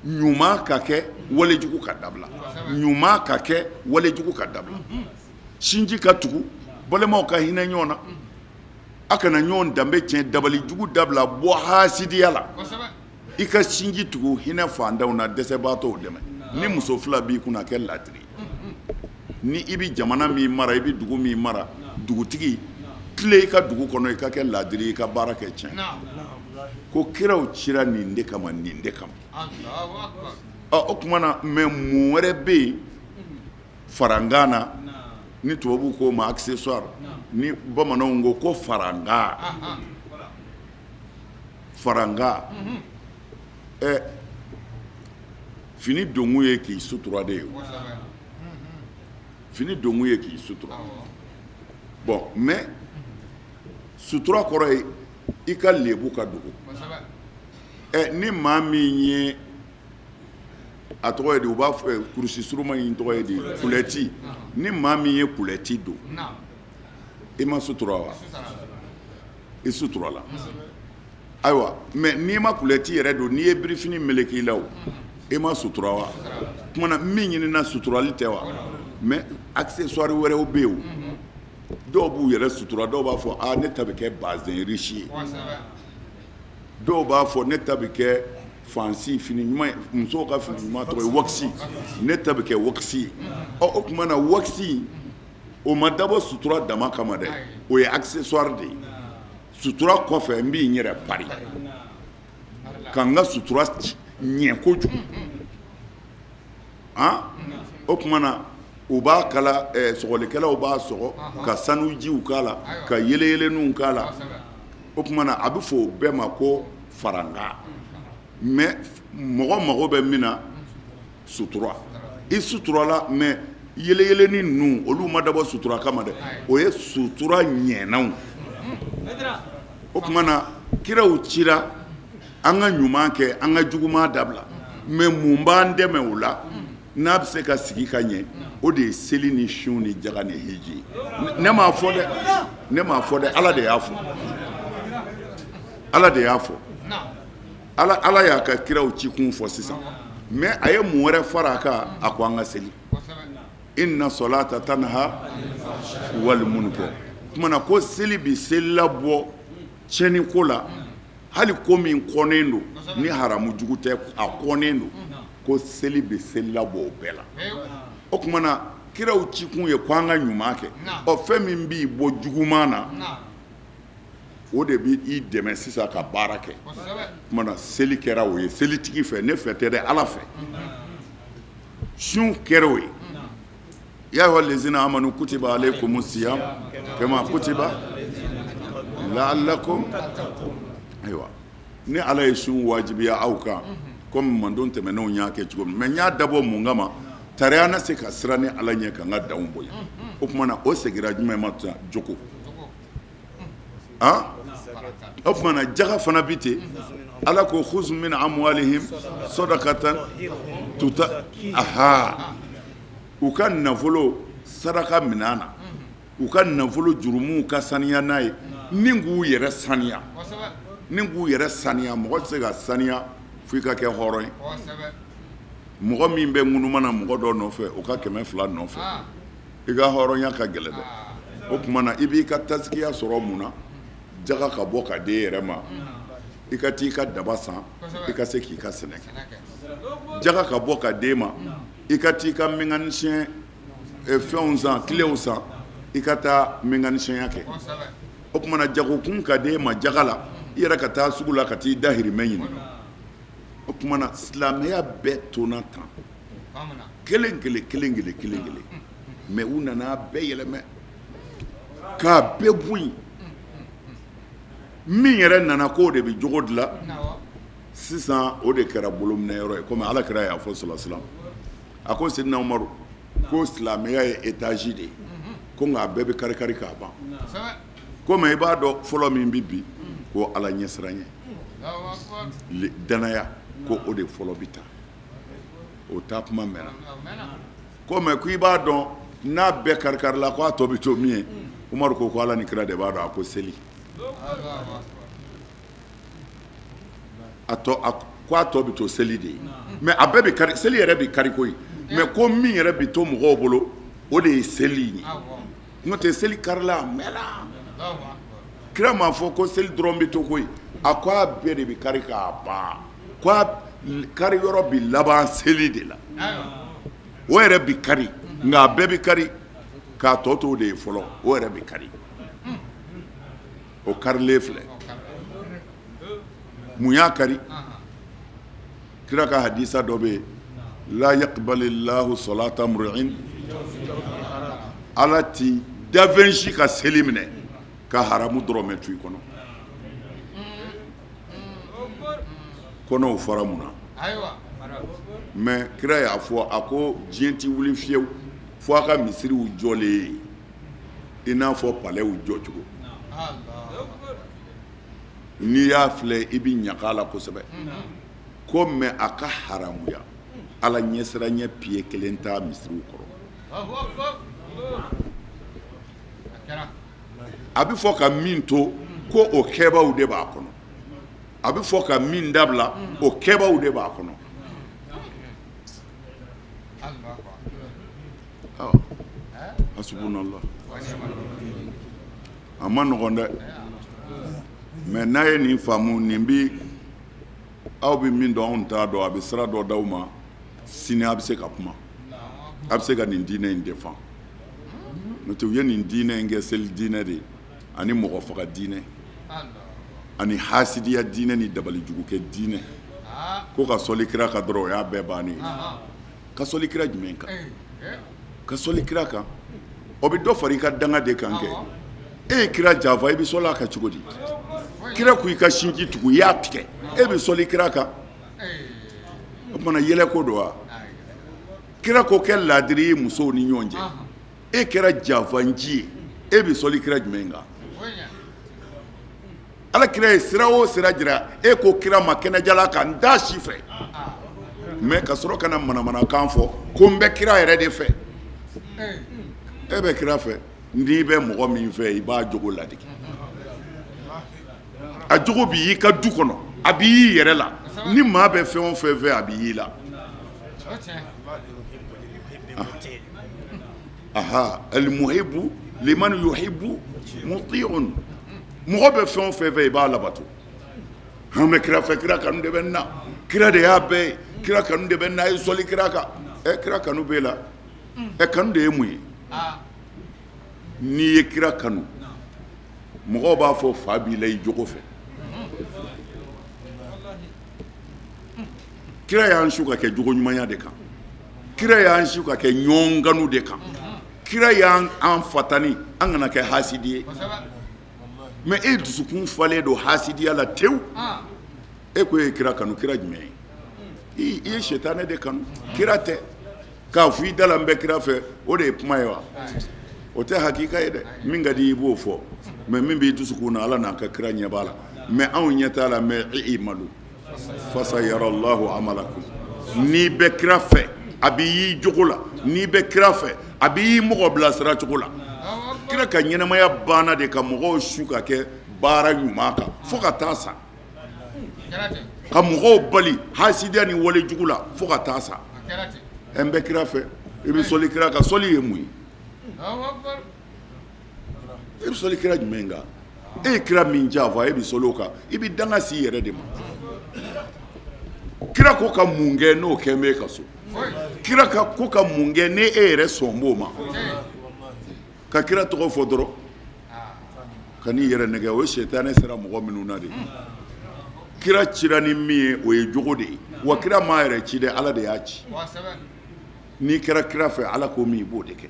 ɲuman ka kɛ, walejugu ka dabila, ɲuman ka kɛ, walejugu ka dabila, sinji ka tugu, balimaw ka hinɛ ɲɔgɔn na, a kana ɲɔgɔn danbe tiɲɛ, dabalijugu dabila, bɔ hasidiya la, i ka sinji tugu, hinɛ fantanw na, dɛsɛbaatɔw dɛmɛ. Ni muso fila b'i kunna, kɛ ladiri. Ni i bɛ jamana min mara, i bɛ dugu min mara, dugutigi, tilen i ka dugu kɔnɔ, i ka kɛ ladiri, i ka baara kɛ tiɲɛ. Ko kiraw cira nin de kama, nin de kama. Ɔ, o tuma na, mais mun wɛrɛ bɛ yen farankan na ni tubabuw k'o ma accessoire, ni bamananw ko ko farankan? Farankan, ɛ, fini donkun ye k'i sutura de ye. Fini donkun ye k'i sutura. Bon, mais sutura kɔrɔ ye i ka lebu ka dogo. Ɛ, ni maa min ye, a tɔgɔ ye di, u b'a fɔ kurusi suruma in tɔgɔ ye di, kulɛti. Ni maa min ye kulɛti don, i ma sutura wa? I suturala. Ayiwa, mais n'i ma kulɛti yɛrɛ don, n'i ye birifini meleke i la, o i ma sutura wa? Tuma na min ɲinina, suturali tɛ wa? Mais accessoire wɛrɛw bɛ yen. Dɔw b'u yɛrɛ sutura. Dɔw b'a fɔ: aa, ne ta bɛ kɛ bazin riche ye. Dɔw b'a fɔ: ne ta bɛ kɛ fansi fini ɲuman, musow ka fini ɲuman tɔgɔ ye wax, ne ta bɛ kɛ wax ye. Ɔ, o tuma na, wax o ma dabɔ sutura dama kama dɛ, o ye accessoire de ye. Sutura kɔfɛ, n b'i n yɛrɛ pari ka n ka sutura ɲɛ kojugu. O tuma na, u b'a kala, sɔgɔlikɛlaw b'a sɔgɔ ka sanujiw k'a la, ka yeleyelenninw k'a la. O tuma na, a bɛ fɔ o bɛɛ ma ko farankan. Mais mɔgɔ mago bɛ min na, sutura, i suturala. Mais yeleyelennin ninnu, olu ma dabɔ sutura kama dɛ, o ye sutura ɲɛnaw. O tuma na Kiraw cira an ka ɲuman kɛ, an ka juguman dabila. Mais mun b'an dɛmɛ o la n'a bɛ se ka sigi ka ɲɛ, o de ye seli ni sun ni jaga ni hiji ye. Ne m'a fɔ dɛ, ne m'a fɔ dɛ, Ala de y'a fɔ, Ala de y'a fɔ. Ala y'a ka kiraw cikun fɔ sisan, mais a ye mun wɛrɛ fara a kan? A ko an ka seli. Inna solata tanha wal munkar. Tuma na ko seli bi selila bɔ tiɲɛni ko la, hali ko min kɔnnen don ni haramu jugu tɛ, a kɔnnen don, ko seli bɛ selila bɔ o bɛɛ la. O tuma na kiraw cikun ye ko an ka ɲuman kɛ. Ɔ, fɛn min b'i bɔ juguman na, o de bɛ i dɛmɛ sisan ka baara kɛ. Tuma na seli kɛra o ye selitigi fɛ, ne fɛ tɛ dɛ, Ala fɛ. Sun kɛra o ye. Ya ayyuha allazina amanu kutiba alaykumus siyam kama kutiba la'allakum. Ayiwa, ni Ala ye sun wajibiya aw kan komi mantɔn tɛmɛnenw y'a kɛ cogo min, mais n y'a dabɔ mun kama? Tari an na se ka siran ni Ala ɲɛ ka n ka danw bonya. O tuma na o seginna jumɛn ma? Jogo. Han, o tuma na jaga fana bi ten. Ala ko khuz min amwalihim sadaqatan tuta aha, u ka nafolo saraka minɛ na, u ka nafolo jurumuw ka saniya n'a ye, ni k'u yɛrɛ saniya, ni k'u yɛrɛ saniya. Mɔgɔ tɛ se ka saniya fo i ka kɛ hɔrɔn ye. Mɔgɔ min bɛ ŋunuma na mɔgɔ dɔ nɔfɛ, o ka 200 nɔfɛ, i ka hɔrɔnya ka gɛlɛn dɛ. O tuma na i b'i ka tasikiya sɔrɔ mun na? Jaga ka bɔ ka di e yɛrɛ ma, i ka t'i ka daba san, i ka se k'i ka sɛnɛ kɛ. Jaga ka bɔ ka di e ma, i ka t'i ka mécanicien fɛnw san, cléw san, i ka taa mécanicienya kɛ. O tuma na jagokun ka di e ma jaga la, i yɛrɛ ka taa sugu la ka t'i dahirimɛ ɲini. O tuma na silamɛya bɛɛ tonna tan kelen kelen kelen kelen kelen kelen, mais u nana bɛɛ yɛlɛmɛ k'a bɛɛ bɔ yen. Min yɛrɛ nana k'o de bɛ jogo dilan sisan, o de kɛra bolominɛyɔrɔ ye. Komi Ala kira y'a fɔ sɔrɔ silam, a ko Sidina Umaru ko silamɛya ye étage de ye, ko nka a bɛɛ bɛ kari kari k'a ban. Komi i b'a dɔn fɔlɔ min bɛ bi ko Ala ɲɛsiranɲɛ, danaya, ko o de fɔlɔ bɛ taa, o taa kuma mɛnna. Komi ko i b'a dɔn n'a bɛɛ kari kari la ko a tɔ bɛ to min ye, Umaru ko Ala ni kira de b'a dɔn. A ko seli, a tɔ ko a tɔ bɛ to seli de ye. Mais a bɛɛ bɛ kari, seli yɛrɛ bɛ kari koyi, mais ko min yɛrɛ bɛ to mɔgɔw bolo, o de ye seli ye. N'o tɛ seli karila a mɛnna. Kira m'a fɔ ko seli dɔrɔn bɛ to koyi, a ko a bɛɛ de bɛ kari k'a ban, ko a kari yɔrɔ bɛ laban seli de la. O yɛrɛ bɛ kari, nka a bɛɛ bɛ kari k'a tɔ to o de ye fɔlɔ, o yɛrɛ bɛ kari. O karilen filɛ, mun y'a kari? Kira ka hadisa dɔ bɛ yen, la yaqbalillahu salata mri'in, Ala ti dafɛn si ka seli minɛ ka haramu dɔrɔmɛ to i kɔnɔ. Kɔnɔw fara mun na? Mais kira y'a fɔ, a ko diɲɛ tɛ wuli fiyewu fo a ka misiriw jɔlen ye i n'a fɔ palɛw jɔcogo. N'i y'a filɛ i bɛ ɲaga la kosɛbɛ. Ko mais a ka haramuya, Ala ɲɛsiranɲɛ pied kelen t'a misiriw kɔrɔ. A bɛ fɔ ka min to ko o kɛbaw de b'a kɔnɔ, a bɛ fɔ ka min dabila o kɛbaw de b'a kɔnɔ. Hasbunallah. A ma nɔgɔn dɛ, mais n'a ye nin faamu, nin bi aw bɛ min dɔn anw t'a dɔn, a bɛ sira dɔ d'aw ma sini a bɛ se ka kuma, a bɛ se ka nin diinɛ in défend. N'o tɛ u ye nin diinɛ in kɛ seli diinɛ de ye, ani mɔgɔ faga diinɛ, ani hasidiya diinɛ ni dabalijugukɛ diinɛ. Ko ka sɔli kira kan dɔrɔn, o y'a bɛɛ bannen ye. Ka sɔli kira jumɛn kan? Ka sɔli kira kan, o bɛ dɔ fara i ka danga de kan kɛ. E ye kira janfa, i bɛ sɔli a kan cogo di? Kira ko i ka sinji tugu, i y'a tigɛ, e bɛ sɔli kira kan? O tuma na yɛlɛ ko don wa? Kira ko kɛ laadiri ye musow ni ɲɔgɔn cɛ, e kɛra janfanci ye, e bɛ sɔli kira jumɛn kan? Ala kira ye sira o sira jira, e ko kira ma kɛnɛjala kan, n t'a si fɛ, mais ka sɔrɔ ka na manamanakan fɔ ko n bɛ kira yɛrɛ de fɛ. E bɛ kira fɛ, n'i bɛ mɔgɔ min fɛ, i b'a jogo ladege. A jogo b'i ka du kɔnɔ, a b'i yɛrɛ la. Ni maa bɛ fɛn o fɛn fɛ, a b'i la. Aha, almuhibu liman yuhibu muti'un. Mɔgɔ bɛ fɛn o fɛn fɛ, i b'a labato. An bɛ kira fɛ, kira kanu de bɛ n na, kira de y'a bɛɛ ye, kira kanu de bɛ n na, a ye sɔli kira kan. Ɛ, kira kanu b'e la? Ɛ, kanu de ye mun ye? N'i ye kira kanu, mɔgɔw b'a fɔ fa b'i la i jogo fɛ. Kira y'an su ka kɛ jogo ɲumanya de kan, kira y'an su ka kɛ ɲɔgɔn kanu de kan, kira y'an fatani an kana kɛ hasidi ye. Mais e dusukun falen don hasidiya la tewu, e ko e ye kira kanu, kira jumɛn ye? I ye sitanɛ de kanu, kira tɛ. K'a fɔ i da la n bɛ kira fɛ, o de ye kuma ye wa? O tɛ hakika ye dɛ. Min ka di i b'o fɔ, mais min b'i dusukun na, Ala n'a ka kira ɲɛ b'a la. Mais anw ɲɛ t'a la. Mais i'malu fasayarallahu amalakum. N'i bɛ kira fɛ, a b'i y'i jogo la. N'i bɛ kira fɛ, a b'i mɔgɔ bilasira cogo la. Kira ka ɲɛnamaya banna de ka mɔgɔw su ka kɛ baara ɲuman kan fo ka taa sa, ka mɔgɔw bali hasidiya ni wale jugu la fo ka taa sa. N bɛ kira fɛ, i bɛ sɔli kira kan. Sɔli ye mun ye? E bɛ sɔli kira jumɛn kan? E ye kira min janfa, e bɛ sɔli o kan, i bɛ danga s'i yɛrɛ de ma. Kira ko ka mun kɛ n'o kɛ bɛ e ka so? Kira ka ko ka mun kɛ ne e yɛrɛ sɔn b'o ma? Ka kira tɔgɔ fɔ dɔrɔn ka n'i yɛrɛ nɛgɛ, o ye sitanɛ sera mɔgɔ minnu na de. Kira cira ni min ye, o ye jogo de ye. Wa kira m'a yɛrɛ ci dɛ, Ala de y'a ci. N'i kɛra kira fɛ, Ala ko min, i b'o de kɛ.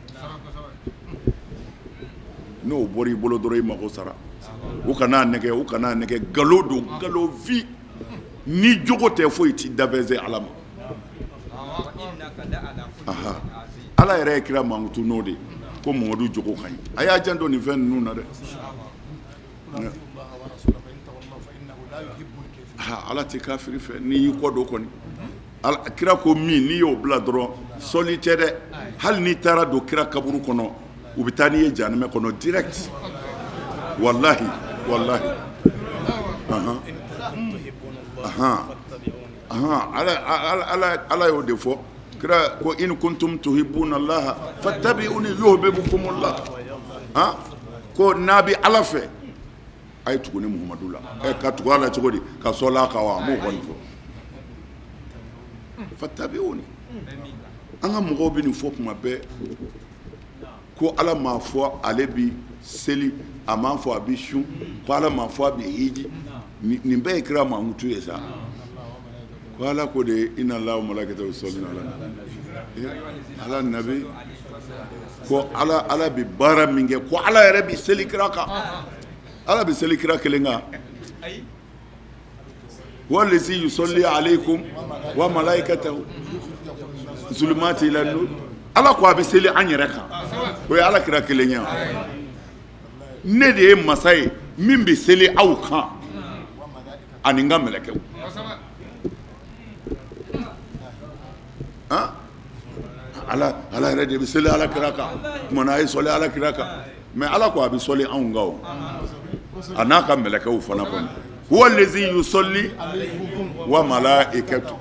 N'o bɔra i bolo dɔrɔn, i mago sara. U kana nɛgɛ, u kana nɛgɛ, nkalon don, nkalon fi. Ni jogo tɛ, foyi t'i dabɛnse Ala ma. Ala yɛrɛ ye kira mankutu n'o de ko Mamadu jogo ka ɲi. A y'a janto nin fɛn ninnu na dɛ. Ala tɛ kafiri fɛ. N'i y'i kɔ don kɔni, kira ko min, n'i y'o bila dɔrɔn, sɔli tɛ dɛ. Hali n'i taara don kira kaburu kɔnɔ, u bɛ taa n'i ye jahanama kɔnɔ direct. Walahi, walahi. Ala y'o de fɔ. Kira ko in kuntum tuhibbuna Allaha fattabi'uni yuhbibkumullah. Ko n'a bɛ Ala fɛ, a ye tugu ne Muhamadu la. Ka tugu a la cogo di? Ka sɔli a kan wa? A m'o kɔni fɔ. Fattabi'uni. An ka mɔgɔw bɛ nin fɔ kuma bɛɛ ko Ala m'a fɔ ale bi seli, a m'a fɔ a bi sun, ko Ala m'a fɔ a bi hiji. Nin bɛɛ ye kira mankutu ye sa. Ko Ala ko de inna Allaha wa malaikatahu yusalluna ala nabi. Ko Ala bɛ baara min kɛ, ko Ala yɛrɛ bɛ seli kira kan. Ala bɛ seli kira kelen kan. Huwa lazi yusalli alaykum wa malaikatahu zulumati ila nur. Ala ko a bɛ seli an yɛrɛ kan. O ye Ala kira kelen ye. Ne de ye masa ye min bɛ seli aw kan ani n ka mɛlɛkɛw. Ala ala yɛrɛ de bɛ seli ala kira kan. Tuma na a ye sɔli ala kira kan. Mais ala ko a bɛ sɔli anw kan, o a n'a ka mɛlɛkɛw fana kɔnɔ. Huwa lazi yusalli wa malaikatu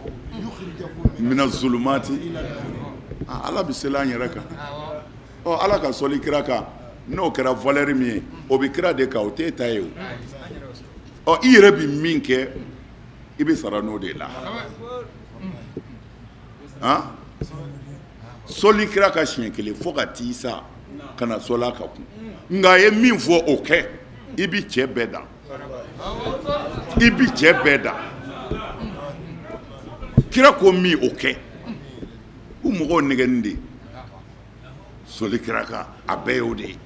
mina zulumati. Ala bɛ seli an yɛrɛ kan. Ɔ, ala ka sɔli kira kan, n'o kɛra valeur min ye, o bɛ kira de kan, o t'e ta ye o. Ɔ, i yɛrɛ bɛ min kɛ, i bɛ sara n'o de la. Han, sɔli kira ka siɲɛ kelen fo ka t'i sa ka na sɔli a kan kun. Nka a ye min fɔ, o kɛ, i bɛ cɛ bɛɛ dan, i bɛ cɛ bɛɛ dan. Kira ko min, o kɛ. U mɔgɔw nɛgɛnni de sɔli kira kan, a bɛɛ y'o de ye.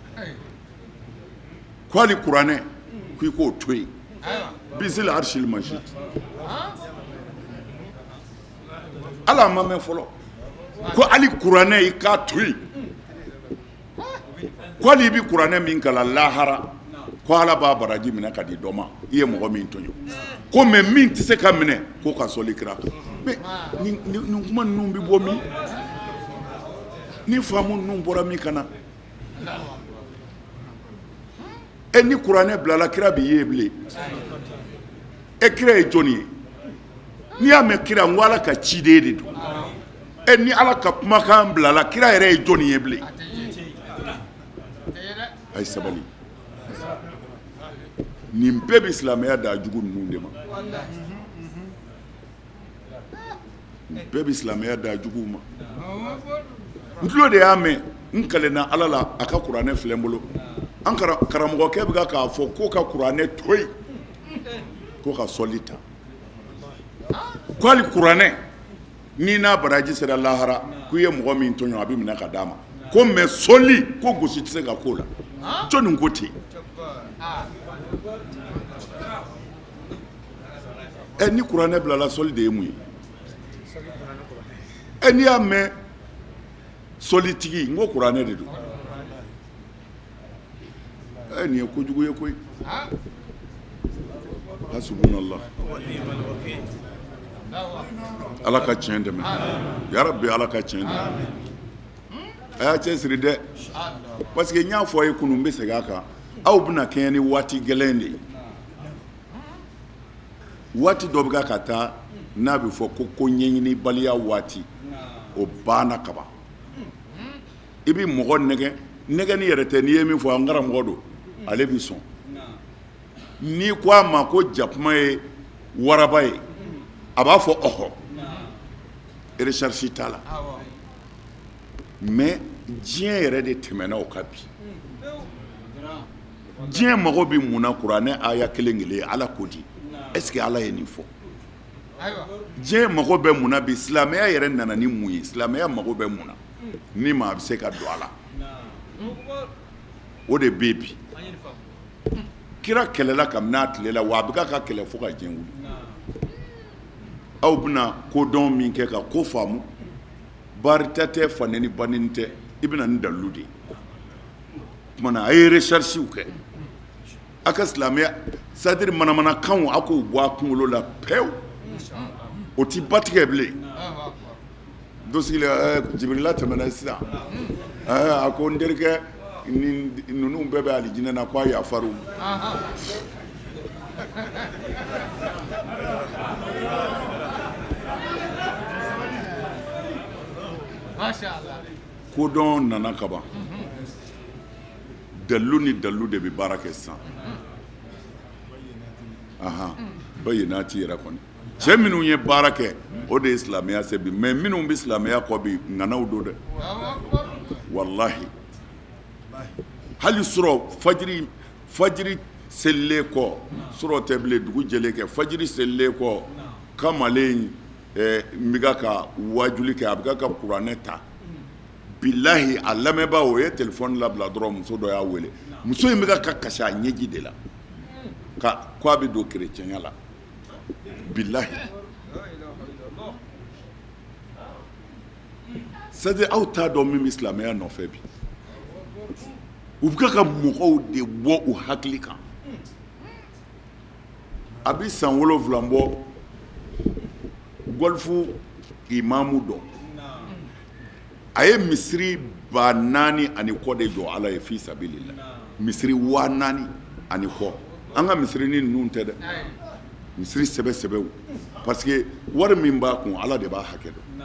Ko hali kuranɛ, k'i k'o to yen, bizil arshil majid. Ala ma mɛn fɔlɔ ko hali kuranɛ i k'a to yen, ko hali i bɛ kuranɛ min kalan lahara. Ko Ala b'a baraji minɛ ka di dɔ ma i ye mɔgɔ min tɔɲɔ ko mais min tɛ se ka minɛ ko ka sɔli kira kan mais nin kuma ninnu bɛ bɔ min ni faamu ninnu bɔra min ka na e ni kuranɛ bilala kira bɛ ye bilen e kira ye jɔnni ye n'i y'a mɛn kira n ko Ala ka ciden de don e ni Ala ka kumakan bilala kira yɛrɛ ye jɔnni ye bilen a ye sabali nin bɛɛ bɛ silamɛya da jugu ninnu de ma nin bɛɛ bɛ silamɛya da juguw ma n tulo de y'a mɛn n kalenna ala la a ka kuranɛ filɛ n bolo an karamɔgɔkɛ bɛ k'a fɔ ko ka kuranɛ to yen ko ka sɔli ta ko hali kuranɛ n'i n'a baraji sera lahara k'i ye mɔgɔ min tɔɲɔ a bɛ minɛ ka d'a ma ko mais sɔli ko gosi tɛ se ka k'o la jɔnni ko ten ɛ ni kuranɛ bilala sɔli de ye mun ye ɛ n'i y'a mɛn sɔlitigi n ko kuranɛ de don ɛ nin ye kojugu ye koyi hasubunallah ala ka tiɲɛ dɛmɛ yarabi ala ka tiɲɛ dɛmɛ a y'a cɛ siri dɛ parce que n y'a fɔ a ye kunun n bɛ segin a kan aw bɛna kɛɲɛ ni waati gɛlɛn de ye waati dɔ bɛ ka taa n'a bɛ fɔ ko ko ɲɛɲinibaliya waati o banna kaban i bɛ mɔgɔ nɛgɛ nɛgɛni yɛrɛ tɛ n'i ye min fɔ an karamɔgɔ don ale bɛ sɔn n'i ko a ma ko jakuma ye waraba ye a b'a fɔ ɔhɔ recherche t'a la mais diɲɛ yɛrɛ de tɛmɛna o kan bi diɲɛ mago bɛ mun na kuranɛ aya kelen kelen ala ko di est ce que ala ye nin fɔ diɲɛ mago bɛ mun na bi silamɛya yɛrɛ nana ni mun ye silamɛya mago bɛ mun na ni maa bɛ se ka don a la o de bɛ bi kira kɛlɛla kabini a tile la wa a bɛ ka kɛlɛ fo ka diɲɛ wuli aw bɛna kodɔn min kɛ ka ko faamu barita tɛ fanɛni banɛni tɛ i bɛna ni dalilu de ye tuma na a ye recherchew kɛ a ka silamɛya c'est-à-dire manamanakanw a k'o bɔ a kunkolo la pewu o tɛ batigɛ bilen dɔ sigilen jibirila tɛmɛna sisan a ko n terikɛ ninnu bɛɛ bɛ alijinɛ na ko a yafar'u ma kodɔn nana kaban dalilu ni dalilu de bɛ baara kɛ sisan bayinati yɛrɛ kɔni cɛ minnu ye baara kɛ o de ye silamɛya se bi mais minnu bɛ silamɛya kɔ bi ŋanaw don dɛ walahi hali surɔ fajiri fajiri selilen kɔ surɔ tɛ bilen dugu jɛlen kɛ fajiri selilen kɔ kamalen n bɛ ka wajuli kɛ a bɛ ka kuranɛ ta bilahi a lamɛnbaa o ye téléphone labila dɔrɔn muso dɔ y'a wele muso in bɛ ka kasi a ɲɛji de la ko a bɛ don kerecɛnya la bilahi c'est-à-dire aw t'a dɔn min bɛ silamɛya nɔfɛ bi u bɛ ka mɔgɔw de bɔ u hakili kan a bɛ san 7 bɔ Golfe imamu dɔ a ye misiri 4000 ani kɔ de jɔ ala ye fi sabilillah misiri 4000 ani kɔ an ka misiri ni ninnu tɛ dɛ misiri sɛbɛ sɛbɛw parce que wari min b'a kun ala de b'a hakɛ dɔn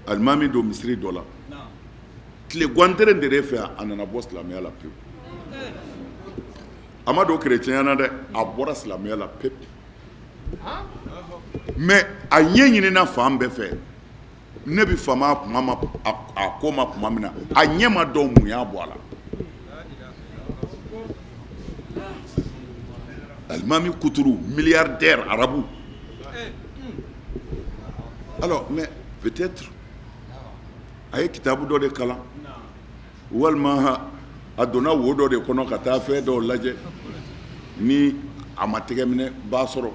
alimami don misiri dɔ la tile gwantere de fɛ a nana bɔ silamɛya la pewu a ma don kerecɛnya na dɛ a bɔra silamɛya la pewu mais a ɲɛ ɲinina fan bɛɛ fɛ ne bɛ fama kuma ma a ko ma tuma min na a ɲɛ ma dɔn mun y'a bɔ a la alimami kuturu milliardaire arabu alors mais peut-être a ye kitabu dɔ de kalan walima a donna wo dɔ de kɔnɔ ka taa fɛn dɔw lajɛ ni a ma tɛgɛminɛba sɔrɔ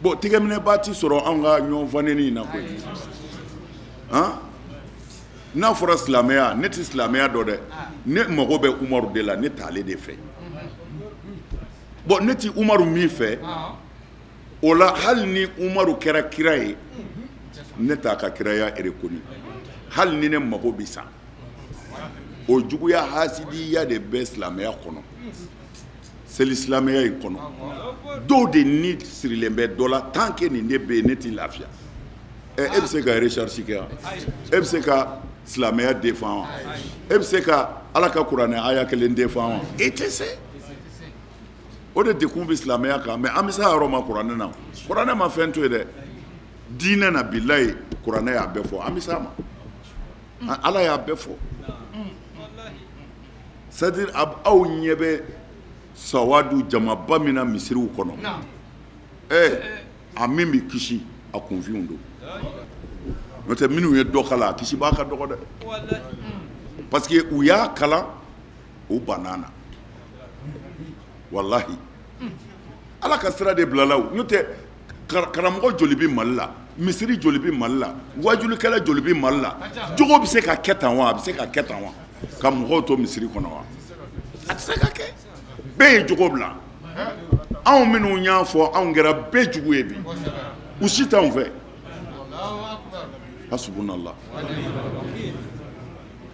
bon tɛgɛminɛba tɛ sɔrɔ anw ka ɲɔgɔn faneni in na koyi han N'a fɔra silamɛya, ne tɛ silamɛya dɔn dɛ, ne mago bɛ Umaru de la, ne t'ale de fɛ. Bon, ne tɛ Umaru min fɛ, o la hali ni Umaru kɛra kira ye, ne t'a ka kiraya reconnu, hali ni ne mago bɛ sa. O juguya hasidiya de bɛ silamɛya kɔnɔ, seli silamɛya in kɔnɔ. Dɔw de ni sirilen bɛ dɔ la, tant que nin de bɛ yen, ne tɛ lafiya. E bɛ se ka recherche kɛ wa? E bɛ se ka silamɛya défend wa? E bɛ se ka Ala ka kuranɛ aya kelen défend wa? E tɛ se. O de dekun bɛ silamɛya kan, mais an bɛ se a yɔrɔ ma kuranɛ na. Kuranɛ ma fɛn to yen dɛ. Diinɛ na, bilayi, kuranɛ y'a bɛɛ fɔ, an bɛ se a ma. Ala y'a bɛɛ fɔ. C'est à dire aw ɲɛ bɛ sawadu jamaba min na misiriw kɔnɔ, ɛ a min bɛ kisi, a kunfinw don. N'o tɛ, minnu ye dɔ kalan, a kisi b'a ka dɔgɔ dɛ, parce que u y'a kalan, u banna na. Walahi, Ala ka sira de bilala o. N'o tɛ, karamɔgɔ joli bɛ Mali la? Misiri joli bɛ Mali la? Wajulikɛla joli bɛ Mali la? Jogo bɛ se ka kɛ tan wa? A bɛ se ka kɛ tan wa, ka mɔgɔw to misiri kɔnɔ wa? A tɛ se ka kɛ. Bɛɛ ye jogo bila. Anw minnu y'a fɔ, anw kɛra bɛɛ jugu ye bi. U si t'anw fɛ. Hasubunallah,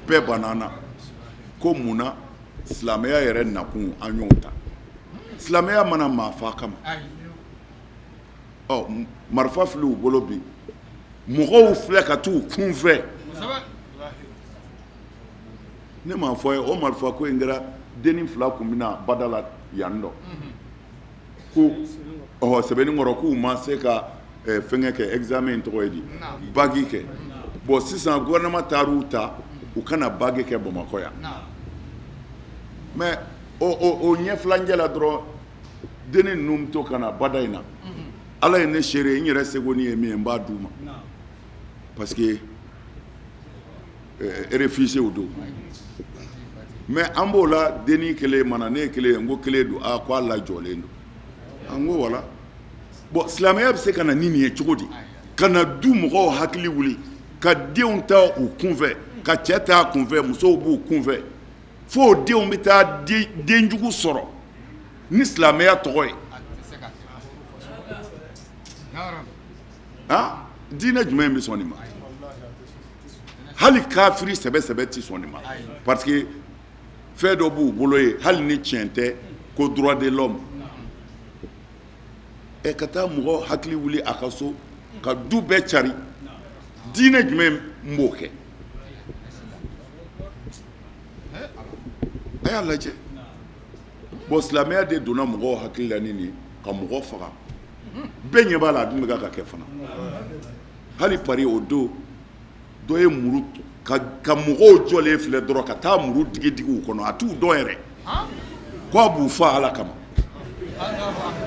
bɛɛ banna na ko mun na silamɛya yɛrɛ nakun, an y'o ta. Silamɛya mana maa fa kama, ɔ marifa fili u bolo bi, mɔgɔw filɛ ka t'u kunfɛ. Ne m'a fɔ ye, o marifa ko in kɛra dennin fila kun bɛna bada la yan dɔ ko ɔhɔ Sɛbɛnnikɔrɔ, k'u ma se ka fɛnkɛ kɛ, examen in tɔgɔ ye di, bac kɛ. Bon, sisan gouvernement taar'u ta, u kana bac kɛ Bamakɔ yan. Mais o ɲɛ filancɛ la dɔrɔn, dennin ninnu bɛ to ka na bada in na. Ala ye ne seere, n yɛrɛ seko ni ye min ye, n b'a d'u ma, parce que réfugiés don. Mais an b'o la, dennin kelen mana ne ye kelen ye, n ko kelen don. Aa, ko a lajɔlen don. An ko wala. Bon, silamɛya bɛ se ka na ni nin ye cogo di, ka na du mɔgɔw hakili wuli, ka denw ta u kunfɛ, ka cɛ ta kunfɛ, musow b'u kunfɛ, fo denw bɛ taa denjugu sɔrɔ ni silamɛya tɔgɔ ye? Ah, diinɛ jumɛn bɛ sɔn nin ma? Hali kafiri sɛbɛ sɛbɛ tɛ sɔn nin ma, parce que fɛn dɔ b'u bolo ye, hali ni tiɲɛ tɛ, ko droit de l'homme. Ɛ, ka taa mɔgɔ hakili wuli a ka so, ka du bɛɛ cari, diinɛ jumɛn b'o kɛ? A y'a lajɛ. Bon, silamɛya de donna mɔgɔw hakili la ni nin, ka mɔgɔ faga. Bɛɛ ɲɛ b'a la, a dun bɛ ka kɛ fana. Hali Paris, o don, dɔ ye muru ka mɔgɔw jɔlen filɛ dɔrɔn, ka taa muru digi digi u kɔnɔ, a t'u dɔn yɛrɛ, ko a b'u fa Ala kama.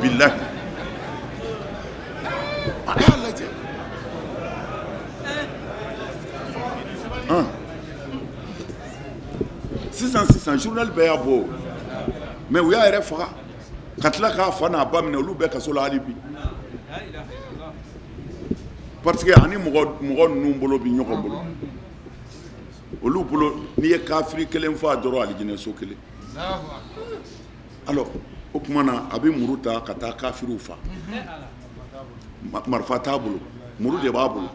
Bilahi, a y'a lajɛ. Sisan sisan, journal bɛɛ y'a bɔ. Mais u y'a yɛrɛ faga, ka tila k'a fa n'a ba minɛ, olu bɛɛ kaso la hali bi, parce que ani mɔgɔ mɔgɔ ninnu bolo bi ɲɔgɔn bolo. Olu bolo, n'i ye kafiri kelen fa dɔrɔn, alijinɛ so kelen. Alors, o tuma na, a bɛ muru ta ka taa kafiriw fa. Marifa t'a bolo, muru de b'a bolo.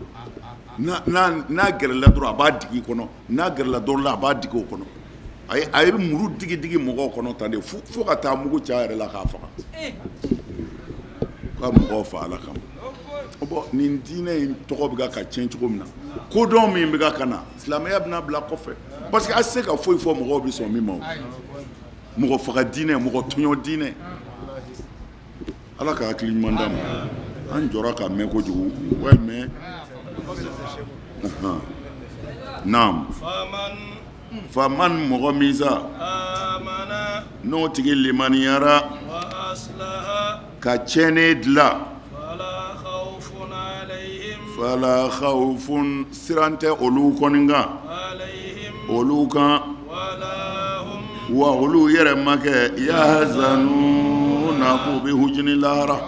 N'a gɛrɛla dɔrɔn, a b'a digi kɔnɔ. N'a gɛrɛla dɔrɔn la, a b'a digi o kɔnɔ. A ye muru digi digi mɔgɔw kɔnɔ tan de, fo ka taa mugu ca yɛrɛ la k'a faga, ka mɔgɔw fa Ala kama. Bon, nin diinɛ in tɔgɔ bɛ ka tiɲɛ cogo min na, kodɔn min bɛ ka na, silamɛya bɛna bila kɔfɛ, parce que a tɛ se ka foyi fɔ mɔgɔw bɛ sɔn min ma. Mɔgɔ faga diinɛ, mɔgɔ tɔɲɔ diinɛ. Ala ka hakili ɲuman d'a ma. An jɔra ka mɛn kojugu, mais naam. Faman, mɔgɔ min sa, n'o tigi limaniyara ka tiɲɛnen dilan, fala khawfun, siran tɛ olu kɔni kan, olu kan wa, olu yɛrɛ ma kɛ yahzanuna, k'u bɛ hujuni lahara.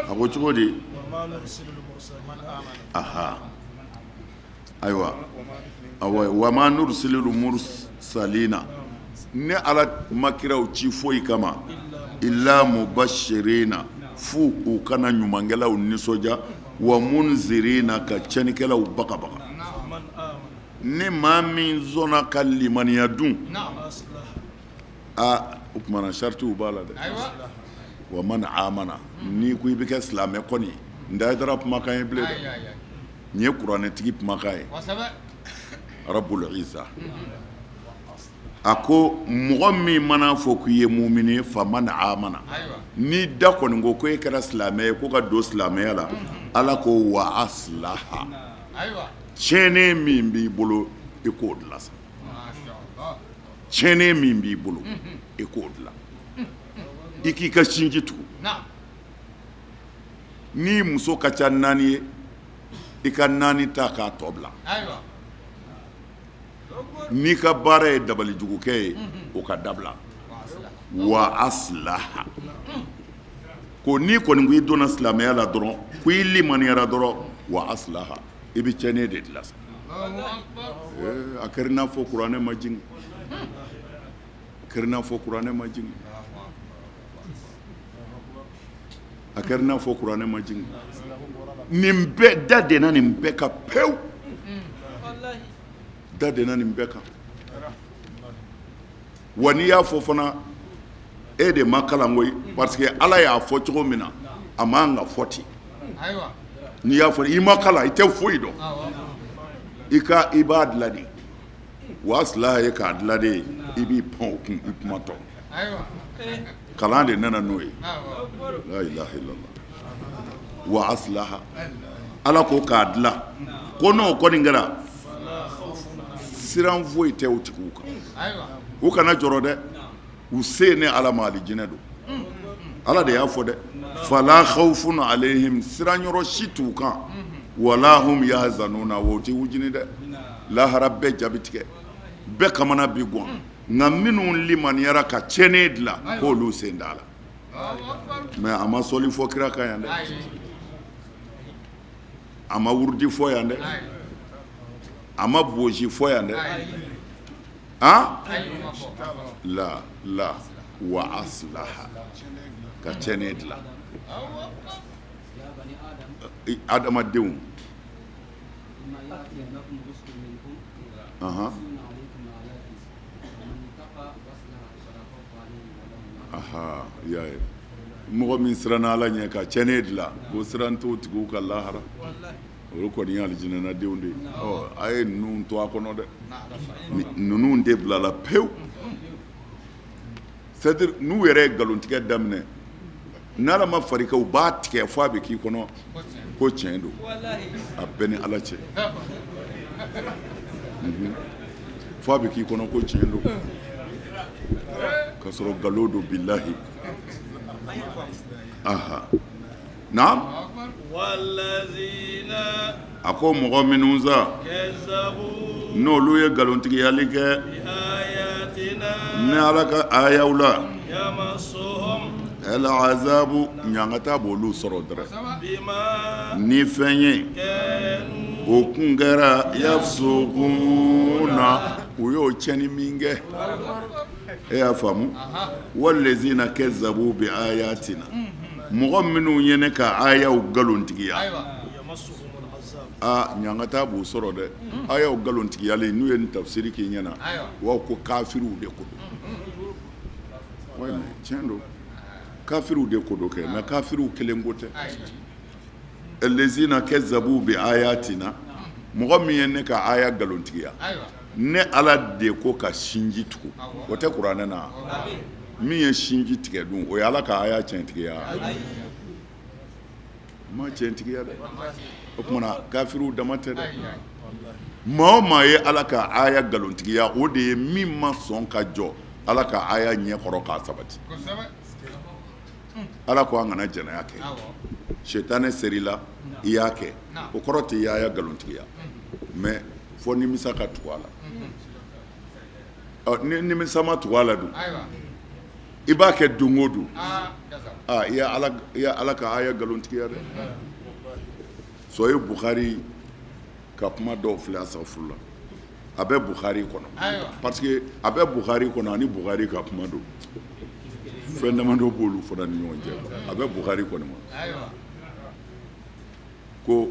A ko cogo di? Aha. Ayiwa, wa ma nursilul mursalina, ne Ala ma kiraw ci foyi kama illa mubashirina, f'u u ka na ɲumankɛlaw nisɔndiya, wa munzirina, ka tiɲɛnikɛlaw bagabaga. Ni maa min sɔnna ka limaniya dun, aa o tuma na saritiw b'a la dɛ. Wa man amana, n'i ko i bɛ kɛ silamɛ kɔni, n tɛ Hayidara kumakan ye bilen dɛ, nin ye kuranɛtigi kumakan ye. Rabbul izza a ko mɔgɔ min mana fɔ k'i ye mumini ye, faman amana, n'i da kɔni ko ko e kɛra silamɛ ye, ko ka don silamɛya la, Ala ko wa aslaha, tiɲɛnen min b'i bolo i k'o dilan sa, tiɲɛnen min b'i bolo i k'o dilan, i k'i ka sinji tugu. N'i muso ka ca naani ye, i ka naani ta k'a tɔ bila. N'i ka baara ye dabalijugukɛ ye, o ka dabila. Wa aslaha, ko n'i kɔni ko i donna silamɛya la dɔrɔn, ko i limaniyara dɔrɔn, wa aslaha, i bɛ tiɲɛnen de dilan sa. A kɛra i n'a fɔ kuranɛ ma jigin, a kɛra i n'a fɔ kuranɛ ma jigin, a kɛra i n'a fɔ kuranɛ ma jigin. Nin bɛɛ da denna nin bɛɛ kan pewu, da denna nin bɛɛ kan. Wa n'i y'a fɔ fana, e de ma kalan koyi, parce que Ala y'a fɔ cogo min na, a man ka fɔ ten. N'i y'a fɔ i ma kalan, i tɛ foyi dɔn, i ka i b'a dilan de. Wa aslaha ye k'a dilan de ye, i b'i pan o kun i kuma tɔ. Kalan de nana n'o ye. La ilaha illallah. Wa aslaha, Ala ko k'a dilan, ko n'o kɔni kɛra, siran foyi tɛ u tigiw kan. U kana jɔrɔ dɛ, u se ne Ala ma alijinɛ don. Ala de y'a fɔ dɛ, fala khawfun alayhim, siran yɔrɔ si t'u kan, wala hum yahzanuna, o tɛ wujini dɛ. Lahara bɛɛ ja bɛ tigɛ, bɛɛ kamana bi gan, nka minnu limaniyara ka tiɲɛnen dilan, k'olu sen t'a la. Mais a ma sɔli fɔ kira kan yan dɛ, a ma wurudi fɔ yan dɛ, a ma bosi fɔ yan dɛ. A la la wa aslaha, ka tiɲɛnen dilan. Adamadenw, i y'a ye, mɔgɔ min siranna Ala ɲɛ ka tiɲɛnen dilan, ko siran t'o tigiw kan lahara, olu kɔni ye alijinɛnadenw de ye. Ɔ, a ye ninnu to a kɔnɔ dɛ, ninnu de bilala pewu. C'est à dire n'u yɛrɛ ye nkalontigɛ daminɛ, n'Ala ma far'i kan, u b'a tigɛ fo a bɛ k'i kɔnɔ ko tiɲɛ don. A bɛɛ ni Ala cɛ, fo a bɛ k'i kɔnɔ ko tiɲɛ don, ka sɔrɔ nkalon don, bilahi. Aha, naam. A ko mɔgɔ minnu sa, n'olu ye nkalontigiyali kɛ ni Ala ka ayaw la, al azabu, ɲangata b'olu sɔrɔ dɛrɛ ni fɛn ye o kun kɛra yafsukuna, u y'o tiɲɛni min kɛ. E y'a faamu? Walazina kazabu bi ayatina, mɔgɔ minnu ye ne ka ayaw nkalontigiya, aa ɲangata b'u sɔrɔ dɛ. Ayaw nkalontigiyalen, n'u ye nin tafsiri k'i ɲɛna, wa ko kafiriw de ko don. Tiɲɛ don, kafiriw de ko don kɛ, nka kafiriw kelen ko tɛ. Lezina kazabu bi ayatina, mɔgɔ min ye ne ka aya nkalontigiya, ne Ala de ko ka sinji tugu, o tɛ kuranɛ na? Min ye sinji tigɛ dun, o ye Ala ka aya tiɲɛtigiya? Ma tiɲɛtigiya dɛ. O tuma na kafiriw dama tɛ dɛ. Maa o maa ye Ala ka aya nkalontigiya, o de ye min ma sɔn ka jɔ Ala ka aya ɲɛkɔrɔ k'a sabati. Ala ko an kana jɛnɛya kɛ, sitanɛ ser'i la, i y'a kɛ, o kɔrɔ tɛ i y'aya nkalontigiya, mais fo nimisa ka tugu a la. Ni nimisa ma tugu a la dun, i b'a kɛ don o don, i ye Ala ka aya nkalontigiya dɛ. Sɔyi Bukari. Ka kuma dɔw filɛ, asafurula, a bɛ Bukhari kɔnɔ, parce que a bɛ Bukhari kɔnɔ ani Bukhari ka kuma don, fɛn damadɔ b'olu fana ni ɲɔgɔn cɛ. A bɛ Bukhari kɔnɔ ko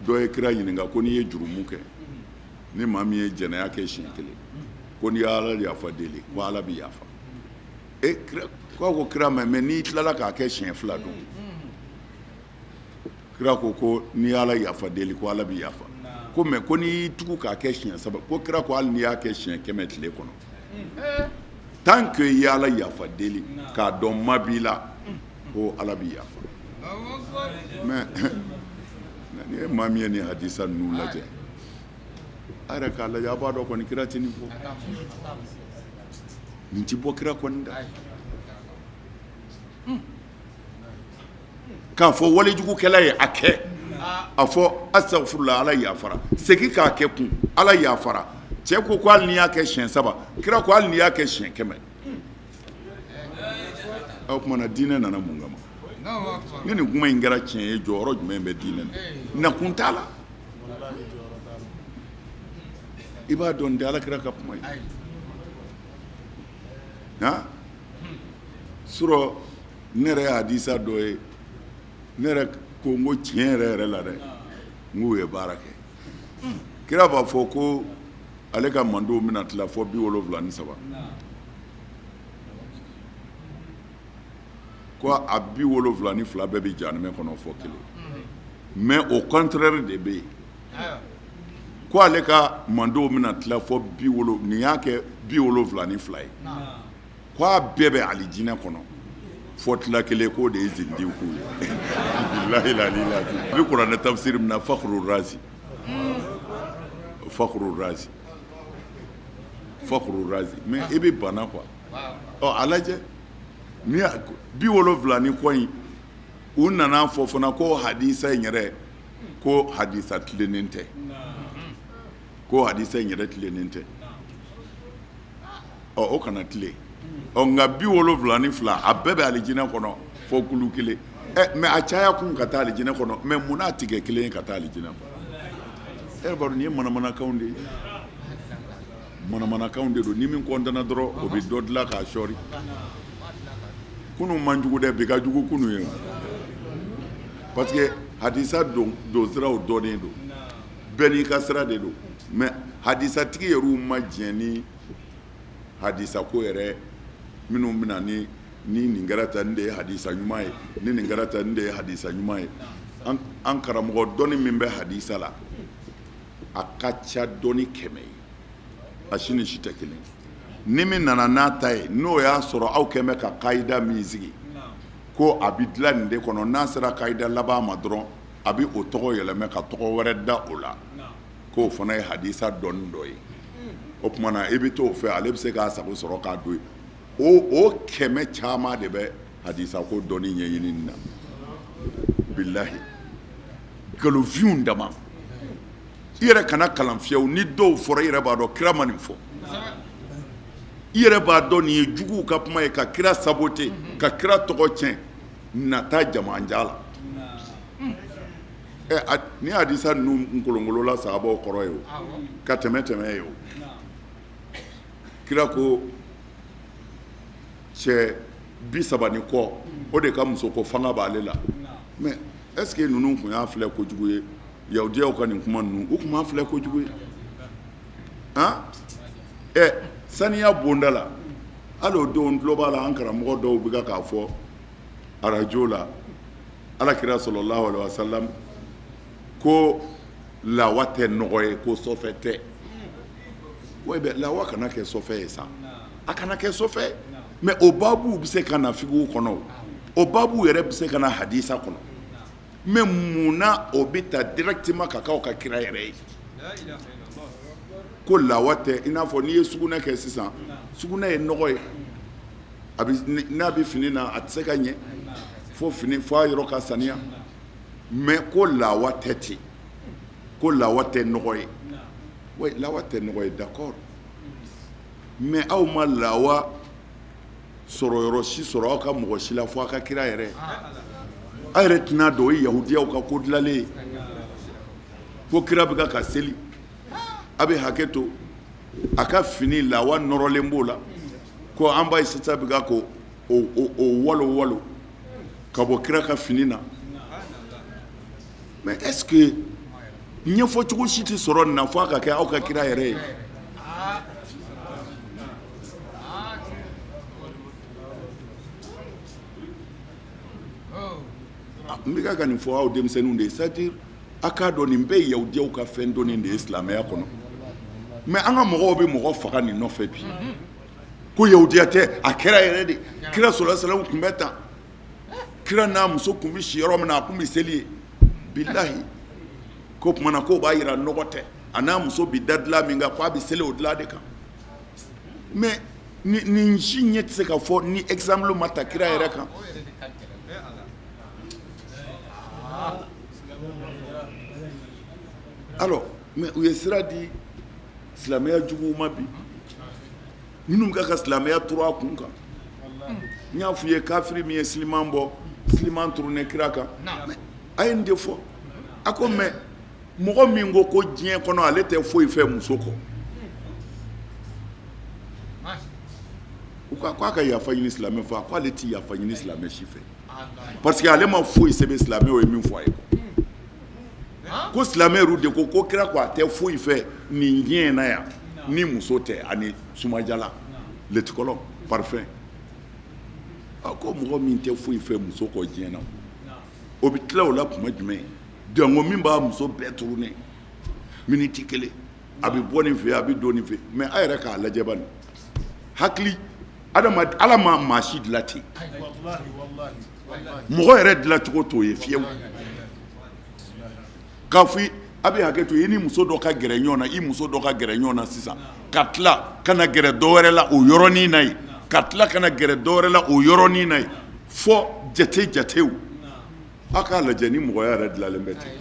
dɔ ye kira ɲininka ko n'i ye jurumu kɛ, ni maa min ye jɛnɛya kɛ siɲɛ kelen, ko n'i ye Ala yafa deli, ko Ala bɛ yafa. E ko ko kira ma, mais n'i tilala k'a kɛ siɲɛ fila dun? Kira ko ko n'i ye Ala yafa deli, ko Ala bɛ yafa. Ko mais ko n'i y'i tugu k'a kɛ siɲɛ saba? Ko kira ko hali n'i y'a kɛ siɲɛ 100 tile kɔnɔ, tant que i ye Ala yafa deli k'a dɔn ma b'i la, ko Ala bɛ yafa. Mais n'i ye maa min ye nin hadisa ninnu lajɛ, a yɛrɛ k'a lajɛ, a b'a dɔn kɔni kira tɛ nin fɔ, nin ti bɔ kira kɔni da. K'a fɔ walejugukɛla ye a kɛ, a fɔ asafurula, Ala yafara, segin k'a kɛ kun, Ala yafara. Cɛ ko ko hali n'i y'a kɛ siɲɛ saba? Kira ko hali n'i y'a kɛ siɲɛ 100. O tuma na diinɛ nana mun kama? Ni nin kuma in kɛra tiɲɛ ye, jɔyɔrɔ jumɛn bɛ diinɛ na? Nakun t'a la. I b'a dɔn nin tɛ Ala kira ka kuma ye. Han, surɔ ne yɛrɛ ye hadisa dɔ ye, ne yɛrɛ ko n ko tiɲɛ yɛrɛ yɛrɛ la dɛ, n k'u ye baara kɛ. Kira b'a fɔ ko ale ka mandenw bɛna tila fɔ 73, ko a 72 bɛɛ bɛ jahanamɛ kɔnɔ fɔ kelen. Mais au contraire de bɛ yen, ko ale ka mandenw bɛna tila fɔ bi wolo, nin y'a kɛ 72 ye, ko a bɛɛ bɛ alijinɛ kɔnɔ fɔ tila kelen, k'o de ye zindiku ye. Bilahi la a bɛ kuranɛ tafsiri min na, Fakhru Razi, Fakhru Razi, Fakhru Razi. Mais i bɛ bana quoi. Ɔ, a lajɛ ni 70 ni kɔ in, u nana fɔ fana ko hadisa in yɛrɛ, ko hadisa tilennen tɛ, ko hadisa in yɛrɛ tilennen tɛ. Ɔ, o kana tilen. Ɔ, nka 72 a bɛɛ bɛ alijinɛ kɔnɔ fo kulu kelen. Ɛ, mais a caya kun ka taa alijinɛ kɔnɔ, mais mun n'a ti kɛ kelen ye ka taa alijinɛ kɔnɔ? E yɛrɛ b'a dɔn nin ye manamanakanw de ye, manamanakanw de don. Ni min kɔntanna dɔrɔn, o bɛ dɔ dilan k'a sɔɔri. Kunun man jugu dɛ, bi ka jugu kunun ye, parce que hadisa don siraw dɔnnen don, bɛɛ n'i ka sira de don. Mais hadisatigi yɛrɛw ma diɲɛ ni hadisa ko yɛrɛ minnu bɛna ni nin kɛra tan, nin de ye hadisa ɲuman ye, ni nin kɛra tan, nin de ye hadisa ɲuman ye. An karamɔgɔ, dɔnni min bɛ hadisa la, a ka ca dɔnni 100 ye, a si ni si tɛ kelen. Ni min nana n'a ta ye, n'o y'a sɔrɔ aw kɛn bɛ ka kayida min sigi ko a bɛ dilan nin de kɔnɔ, n'a sera kayida laban ma dɔrɔn, a bɛ o tɔgɔ yɛlɛmɛ ka tɔgɔ wɛrɛ da o la, k'o fana ye hadisa dɔnni dɔ ye. O tuma na i bɛ t'o fɛ, ale bɛ se k'a sago sɔrɔ k'a don. O 100 caman de bɛ hadisa ko dɔnni ɲɛɲini na. Bilahi, nkalonfinw dama. I yɛrɛ kana kalan fiyewu. Ni dɔw fɔra, i yɛrɛ b'a dɔn kira ma nin fɔ. I yɛrɛ b'a dɔn nin ye juguw ka kuma ye ka kira saboter, ka kira tɔgɔ tiɲɛ, nata jamanja la. Ɛ, ni hadisa ninnu nkolonkolola sahabaw kɔrɔ ye o ka tɛmɛ tɛmɛ ye o. Kira ko cɛ 30 ni kɔ, o de ka musoko fanga b'ale la. Mais est ce que ninnu tun y'a filɛ kojugu ye? Yahudiyaw ka nin kuma ninnu, u tun b'a filɛ kojugu ye. Han, ɛ, saniya bonda la, hali o don tulo b'a la, an karamɔgɔ dɔw bɛ k'a fɔ arajo la, ala kira sallallahu alaihi wasallam ko lawa tɛ nɔgɔ ye, ko sɔfɛ tɛ. Wa bɛ lawa kana kɛ sɔfɛ ye sa, a kana kɛ sɔfɛ. Mais o baabu bɛ se ka na fikihu kɔnɔ, o baabu yɛrɛ bɛ se ka na hadisa kɔnɔ. Mais mun na o bɛ ta directement ka k'aw ka kira yɛrɛ ye ko lawa tɛ? I n'a fɔ n'i ye sugunɛ kɛ sisan, sugunɛ ye nɔgɔ ye, a bɛ n'a bɛ fini na, a tɛ se ka ɲɛ fo fini fo a yɔrɔ ka saniya. Mais ko lawa tɛ ten, ko lawa tɛ nɔgɔ ye. Oui, lawa tɛ nɔgɔ ye, d'accord, mais aw ma lawa sɔrɔ yɔrɔ si sɔrɔ aw ka mɔgɔ si la fo aw ka kira yɛrɛ. Aw yɛrɛ tɛna dɔn o ye yahudiyaw ka ko dilanlen ye. Ko kira bɛ ka seli, a bɛ hakɛ to, a ka fini lawa nɔrɔlen b'o la, ko an ba Ayisata bɛ ka ko o walo walo ka bɔ kira ka fini na. Mais est-ce que ɲɛfɔ cogo si tɛ sɔrɔ nin na fo a ka kɛ aw ka kira yɛrɛ ye? N bɛ ka nin fɔ aw denmisɛnninw de ye, c'est à dire a k'a dɔn nin bɛɛ ye yahudiyaw ka fɛn donnen de ye silamɛya kɔnɔ. Mais an ka mɔgɔw bɛ mɔgɔ faga nin nɔfɛ bi, ko yahudiya tɛ, a kɛra yɛrɛ de. Kira sallallahu alaihi wasallam tun bɛ tan, kira n'a muso tun bɛ si yɔrɔ min na, a tun bɛ seli yen. Bilahi, ko tuma na k'o b'a jira nɔgɔ tɛ, a n'a muso bɛ da dilan min kan, k'a bɛ seli o dilan de kan. Mais nin si ɲɛ tɛ se ka fɔ ni exemple ma ta kira yɛrɛ kan. Alors, mais u ye sira di silamɛya juguw ma bi, minnu ka silamɛya turu a kun kan. N y'a f'i ye, kafiri min ye siliman bɔ, siliman tourné kira kan, a ye nin de fɔ. A ko mais mɔgɔ min ko ko diɲɛ kɔnɔ ale tɛ foyi fɛ muso kɔ, u ko a ka yafa ɲini silamɛ fɛ. A ko ale tɛ yafa ɲini silamɛ si fɛ, parce que ale ma foyi sɛbɛn silamɛw ye min fɔ a ye. Ko silamɛ yɛrɛ de ko ko kira ko a tɛ foyi fɛ nin diɲɛ in na yan ni muso tɛ, ani sumajala, letikɔlɔ, parfum. A ko mɔgɔ min tɛ foyi fɛ muso kɔ diɲɛ na, o bɛ tila o la tuma jumɛn? Janko min b'a muso bɛɛ tourner miniti kelen, a bɛ bɔ nin fɛ, a bɛ don nin fɛ. Mais a yɛrɛ k'a lajɛ bani, hakili adama, Ala ma maa si dilan ten, mɔgɔ yɛrɛ dilan cogo t'o ye fiyewu. K'a fɔ a bɛ hakɛ to, i ni muso dɔ ka gɛrɛ ɲɔgɔn na, i muso dɔ ka gɛrɛ ɲɔgɔn na sisan, ka tila ka na gɛrɛ dɔ wɛrɛ la o yɔrɔnin na yen, ka tila ka na gɛrɛ dɔ wɛrɛ la o yɔrɔnin na yen, fɔ jate jatew. A k'a lajɛ ni mɔgɔya yɛrɛ dilanlen bɛ ten.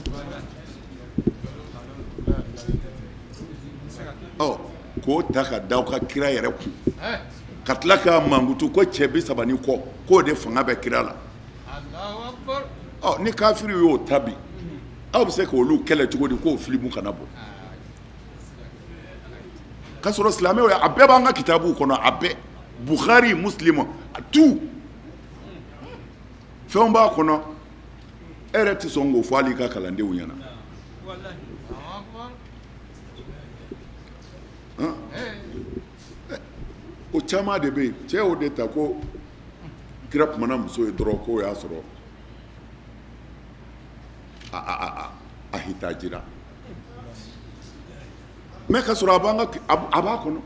Ɔ, k'o ta ka da aw ka kira yɛrɛ kun, ka tila k'a mankutu ko cɛ 30 ni kɔ, k'o de fanga bɛ kira la. Ɔ, ni kafiri y'o ta bi, aw bɛ se k'olu kɛlɛ cogo di k'o filimu kana bɔ? K'a sɔrɔ silamɛw a bɛɛ b'an ka kitabuw kɔnɔ, a bɛɛ, Bukhari, Muslim, tout fɛnw b'a kɔnɔ. E yɛrɛ tɛ sɔn k'o fɔ hali i ka kalandenw ɲɛna. O caman de bɛ yen, cɛ y'o de ta ko kira kumana muso ye dɔrɔn, k'o y'a sɔrɔ a hitajira. Mais ka sɔrɔ a b'a kɔnɔ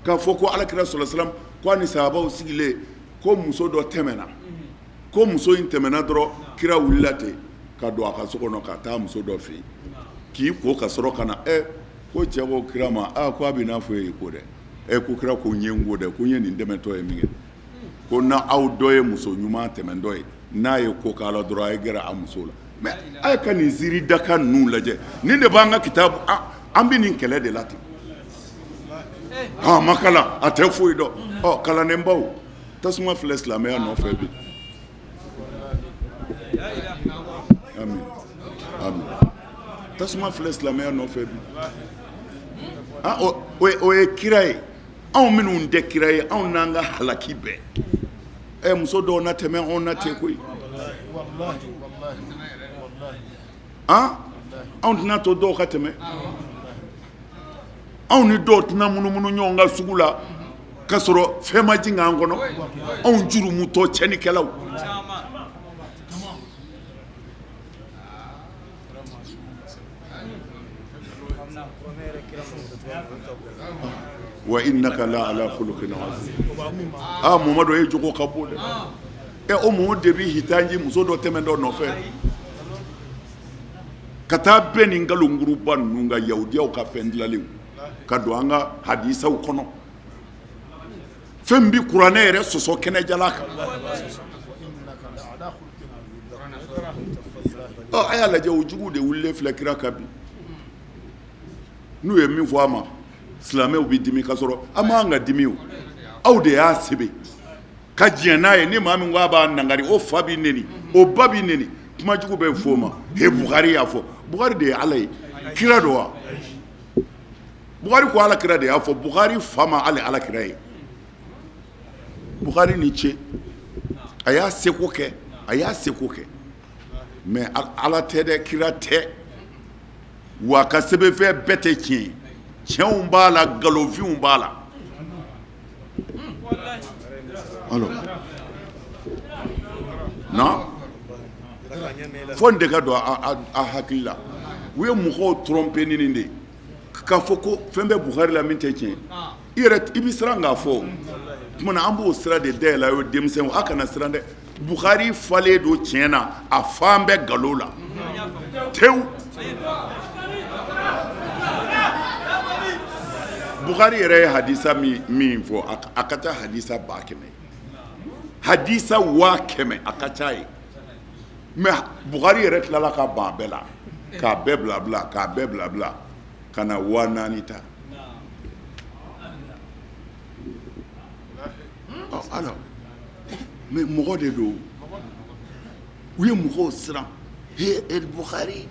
k'a fɔ ko ala kira sallallahu alaihi wasallam ko a ni sahabaw sigilen, ko muso dɔ tɛmɛna, ko muso in tɛmɛna dɔrɔn, kira wulila ten ka don a ka so kɔnɔ ka taa muso dɔ fɛ yen k'i ko ka sɔrɔ ka na. Ko cɛ ko kira ma, ko a bɛ n'a fɔ e y'i ko dɛ. Ko kira ko n ye n ko dɛ, ko n ye nin tɛmɛtɔ ye min kɛ, ko na aw dɔ ye muso ɲuman tɛmɛtɔ ye, n'a ye ko k'a la dɔrɔn, a ye gɛrɛ a muso la. Mais a ye ka nin ziiri daka ninnu lajɛ, nin de b'an ka kitabu, an bɛ nin kɛlɛ de la ten. A ma kalan, a tɛ foyi dɔn. Ɔ, kalandenbaw, tasuma filɛ silamɛya nɔfɛ bi. Amin, amin. Tasuma filɛ silamɛya nɔfɛ bi. O ye kira ye. Anw minnu tɛ kira ye, anw n'an ka halaki bɛɛ. Muso dɔw na tɛmɛ anw na ten koyi. Anw tɛna to dɔw ka tɛmɛ. Anw ni dɔw tɛna munumunu ɲɔgɔn kan sugu la ka sɔrɔ fɛn ma jigin an kɔnɔ. Anw jurumutɔ cɛnnikɛlaw. Wa innaka la ala khuluqin azim. Aa, Mamadu, e jogo ka bon dɛ. O mun de bɛ hitanji muso dɔ tɛmɛ dɔ nɔfɛ ka taa bɛn nin nkalonkuruba ninnu ka yahudiyaw ka fɛn dilanlenw ka don an ka hadisaw kɔnɔ, fɛn bɛ kuranɛ yɛrɛ sɔsɔ kɛnɛjala kan. Ɔ, a y'a lajɛ, o juguw de wulilen filɛ kira kan bi. N'u ye min fɔ a ma, silamɛw bɛ dimi, ka sɔrɔ an m'an ka dimi. O aw de y'a sɛbɛn ka diɲɛ n'a ye. Ni maa min ko a b'a nangari, o fa b'i neni, o ba b'i neni, kuma jugu bɛ fɔ o ma. He, Bukari y'a fɔ, Bukari de ye Ala ye. Kira don wa? Bukari ko ala kira de y'a fɔ. Bukari fa ma hali ala kira ye. Bukari ni ce, a y'a seko kɛ, a y'a seko kɛ, mais ala tɛ dɛ, kira tɛ. Wa a ka sɛbɛnfɛn bɛɛ tɛ tiɲɛ ye. Tiɲɛw b'a la, nkalonfinw b'a la. Alors non, fo n de ka don a hakili la. U ye mɔgɔw tromper ni nin de ye, k'a fɔ ko fɛn bɛ Bukhari la min tɛ tiɲɛ. I yɛrɛ i bɛ siran k'a fɔ. Tuma na an b'o sira de dayɛlɛ a ye. Denmisɛnw, a kana siran dɛ. Bukhari falen don tiɲɛ na, a fan bɛɛ nkalon la tewu. Bukhari yɛrɛ ye hadisa min fɔ, a ka ca hadisa 100,000, hadisa 100,000, a ka ca ye. Mais Bukhari yɛrɛ tilala ka ban a bɛɛ la, k'a bɛɛ bila bila, k'a bɛɛ bila bila, ka na 4000 ta. Alors, mais mɔgɔ de don. U ye mɔgɔw siran. He, el Bukhari,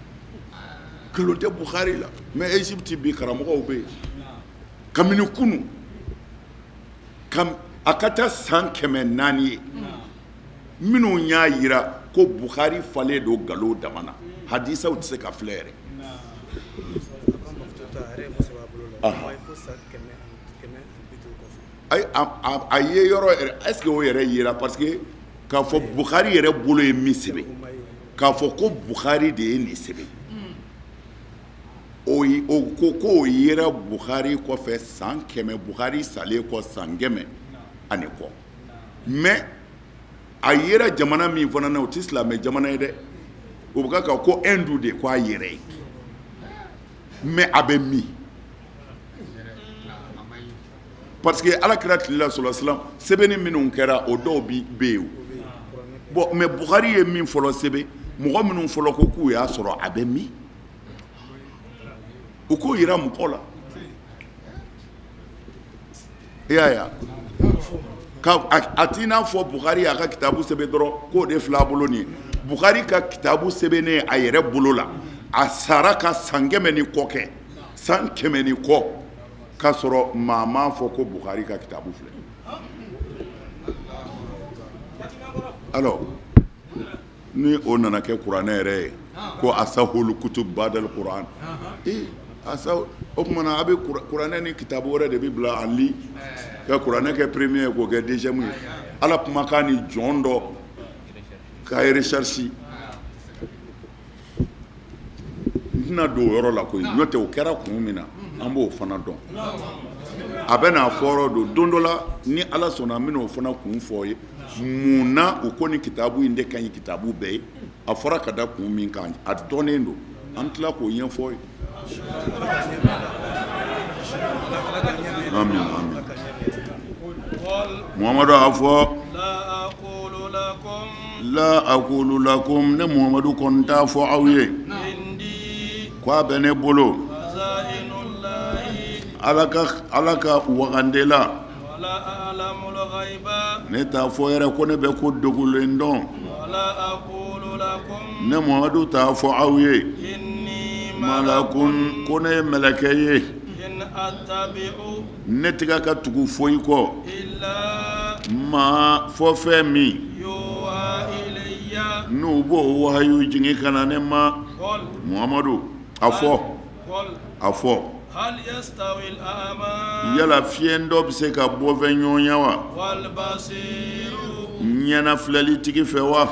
nkalon tɛ Bukhari la. Mais Égypte bi, karamɔgɔw bɛ yen kabini kunu, a ka taa san 400 ye, minnu y'a jira ko Bukhari falen don nkalon dama na, hadisaw tɛ se ka filɛ yɛrɛ. A ye yɔrɔ yɛrɛ, est ce que o yɛrɛ yera? Parce que k'a fɔ Bukhari yɛrɛ bolo ye min sɛbɛn, k'a fɔ ko Bukhari de ye nin sɛbɛn, o ko k'o yera Bukhari kɔfɛ san 100, Bukhari salen kɔ san 100 ani kɔ. Mais a yera jamana min fana na, o tɛ silamɛ jamana ye dɛ. O bɛ ka ko Inde de ko a yɛrɛ ye. Mais a bɛ min? Parce que ala kira tile la, sɔrɔ silam, sɛbɛnni minnu kɛra, o dɔw bɛ yen. Bon, mais Bukhari ye min fɔlɔ sɛbɛn, mɔgɔ minnu fɔlɔ ko k'u y'a sɔrɔ, a bɛ min? U k'o jira mɔgɔw la. I y'a ye, a t'i n'a fɔ Bukhari y'a ka kitabu sɛbɛn dɔrɔn k'o de filɛ a bolo nin ye. Bukhari ka kitabu sɛbɛnnen a yɛrɛ bolo la, a sara ka san 100 ni kɔ kɛ, san 100 ni kɔ, k'a sɔrɔ maa m'a fɔ ko Bukhari ka kitabu filɛ. Alors ni o nana kɛ kuranɛ yɛrɛ ye ko asahul kutub badal kuran, ee, asa, o tuma na a bɛ kuranɛ ni kitabu wɛrɛ de bɛ bila en ligne, ka kuranɛ kɛ premier ye, k'o kɛ deuxième ye, ala kumakan ni jɔn dɔ ka recherche. N tɛna don o yɔrɔ la koyi, n'o tɛ o kɛra kun min na, an b'o fana dɔn. A bɛ n'a fɔ yɔrɔ don don dɔ la, ni ala sɔnna, an bɛna o fana kun fɔ ye, mun na u ko ni kitabu in de ka ɲi kitabu bɛɛ ye. A fɔra ka da kun min kan, a dɔnnen don, an tila k'o ɲɛfɔ ye. Amin, amin. Muhamadu a fɔ: la aqulu lakum, ne Muhamadu kɔni t'a fɔ aw ye ko a bɛ ne bolo ala ka wagande la. Ne t'a fɔ yɛrɛ ko ne bɛ ko dogolen dɔn. Ne Muhamadu t'a fɔ aw ye malakun, ko ne ye mɛlɛkɛ ye. Ne tɛ ka tugu foyi kɔ ma fɔ fɛn min n'u b'o wahayu jigin ka na ne ma. Muhamadu a fɔ, a fɔ: yala fiyentɔ bɛ se ka bɔfɛn ɲɔgɔnya wa ɲɛna filɛlitigi fɛ wa?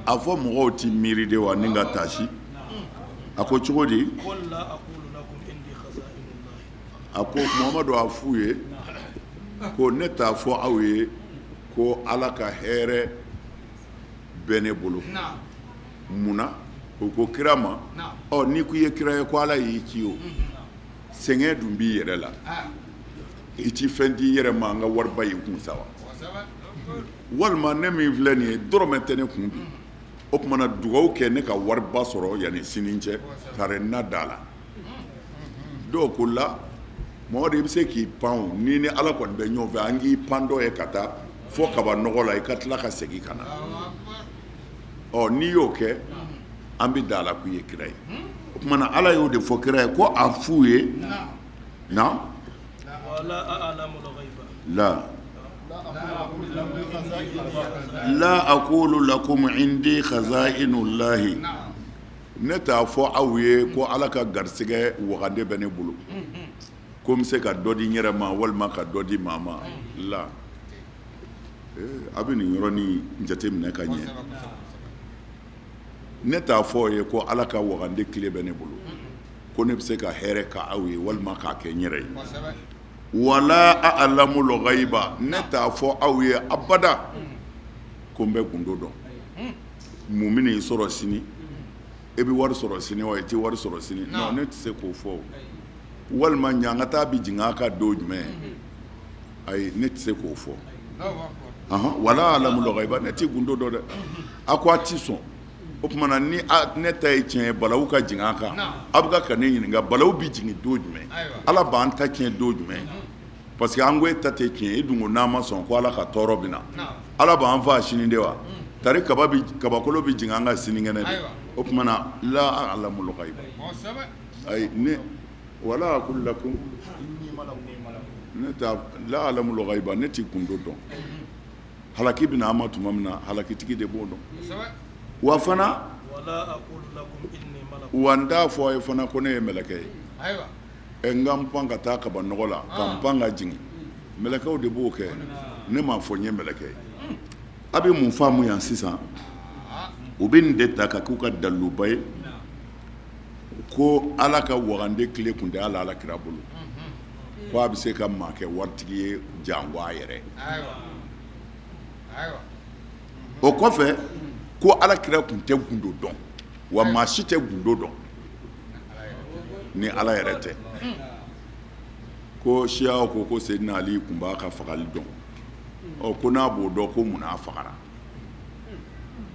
A fɔ, mɔgɔw tɛ miiri de wa ni ka taasi? A ko cogo di? A ko Muhamadu a f'u ye ko ne t'a fɔ aw ye ko ala ka hɛrɛ bɛ ne bolo. Mun na o ko kira ma? Ɔ, n'i ko i ye kira ye, ko ala y'i ci, o sɛgɛn dun b'i yɛrɛ la, i ti fɛn di i yɛrɛ ma an ka wariba y'i kun sa wa? Walima ne min filɛ nin ye, dɔrɔmɛ tɛ ne kun bi, o tuma na dugawu kɛ ne ka wariba sɔrɔ yanni sini cɛ, tari na da la. Dɔw ko la, Mamadu, i bɛ se k'i pan, ni ni ala kɔni bɛ ɲɔgɔn fɛ, an k'i pan dɔ ye ka taa fo kaba nɔgɔ la, i ka tila ka segin ka na. Ɔ, n'i y'o kɛ, An bɛ da a la k'i ye kira ye. O tuma na Ala y'o de fɔ kira ye ko a f'u ye na la la aqulu lakum indi khazainullahi ne t'a fɔ aw ye ko Ala ka garisɛgɛ wagande bɛ ne bolo ko n bɛ se ka dɔ di n yɛrɛ ma walima ka dɔ di maa ma la a bɛ nin yɔrɔnin jateminɛ ka ɲɛ ne t'a fɔ aw ye ko Ala ka wagande clé bɛ ne bolo ko ne bɛ se ka hɛrɛ kɛ aw ye walima k'a kɛ n yɛrɛ ye wala a'lamul ghaiba ne t'a fɔ aw ye abada ko n bɛ gundo dɔn mun bɛna i sɔrɔ sini e bɛ wari sɔrɔ sini wa i tɛ wari sɔrɔ sini non ne tɛ se k'o fɔ walima ɲangata bɛ jigin a kan don jumɛn ayi ne tɛ se k'o fɔ wala a'lamul ghaiba ne tɛ gundo dɔn dɛ a ko a tɛ sɔn o tuma na ni ne ta ye tiɲɛ ye balawu ka jigin a kan a bɛ ka ne ɲininka balawu bɛ jigin don jumɛn ala b'an ta tiɲɛ don jumɛn parce que an ko e ta tɛ tiɲɛ e dun ko n'an ma sɔn ko ala ka tɔɔrɔ bɛ na ala b'an faa sini de wa tari kaba kabakolo bɛ jigin an kan sinikɛnɛ de o tuma na la a'lamul ghaiba ayi ne wala aqulu lakum ne t'a la a'lamul ghaiba ne tɛ gundo dɔn halaki bɛ na an ma tuma min na halakitigi de b'o dɔn wa fana wa n t'a fɔ a ye fana ko ne ye mɛlɛkɛ ye ɛ n ka n pan ka taa kaba nɔgɔ la ka n pan ka jigin mɛlɛkɛw de b'o kɛ ne m'a fɔ n ye mɛlɛkɛ ye a bɛ mun faamu yan sisan u bɛ nin de ta ka k'u ka daliluba ye ko ala ka wagande clé tun tɛ ala ala kira bolo ko a bɛ se ka maa kɛ waritigi ye janko a yɛrɛ o kɔfɛ ko ala kira tun tɛ gundo dɔn wa maa si tɛ gundo dɔn ni ala yɛrɛ tɛ ko siyaw ko ko Seydina Ali tun b'a ka fagali dɔn ɔ ko n'a b'o dɔn ko munna a fagara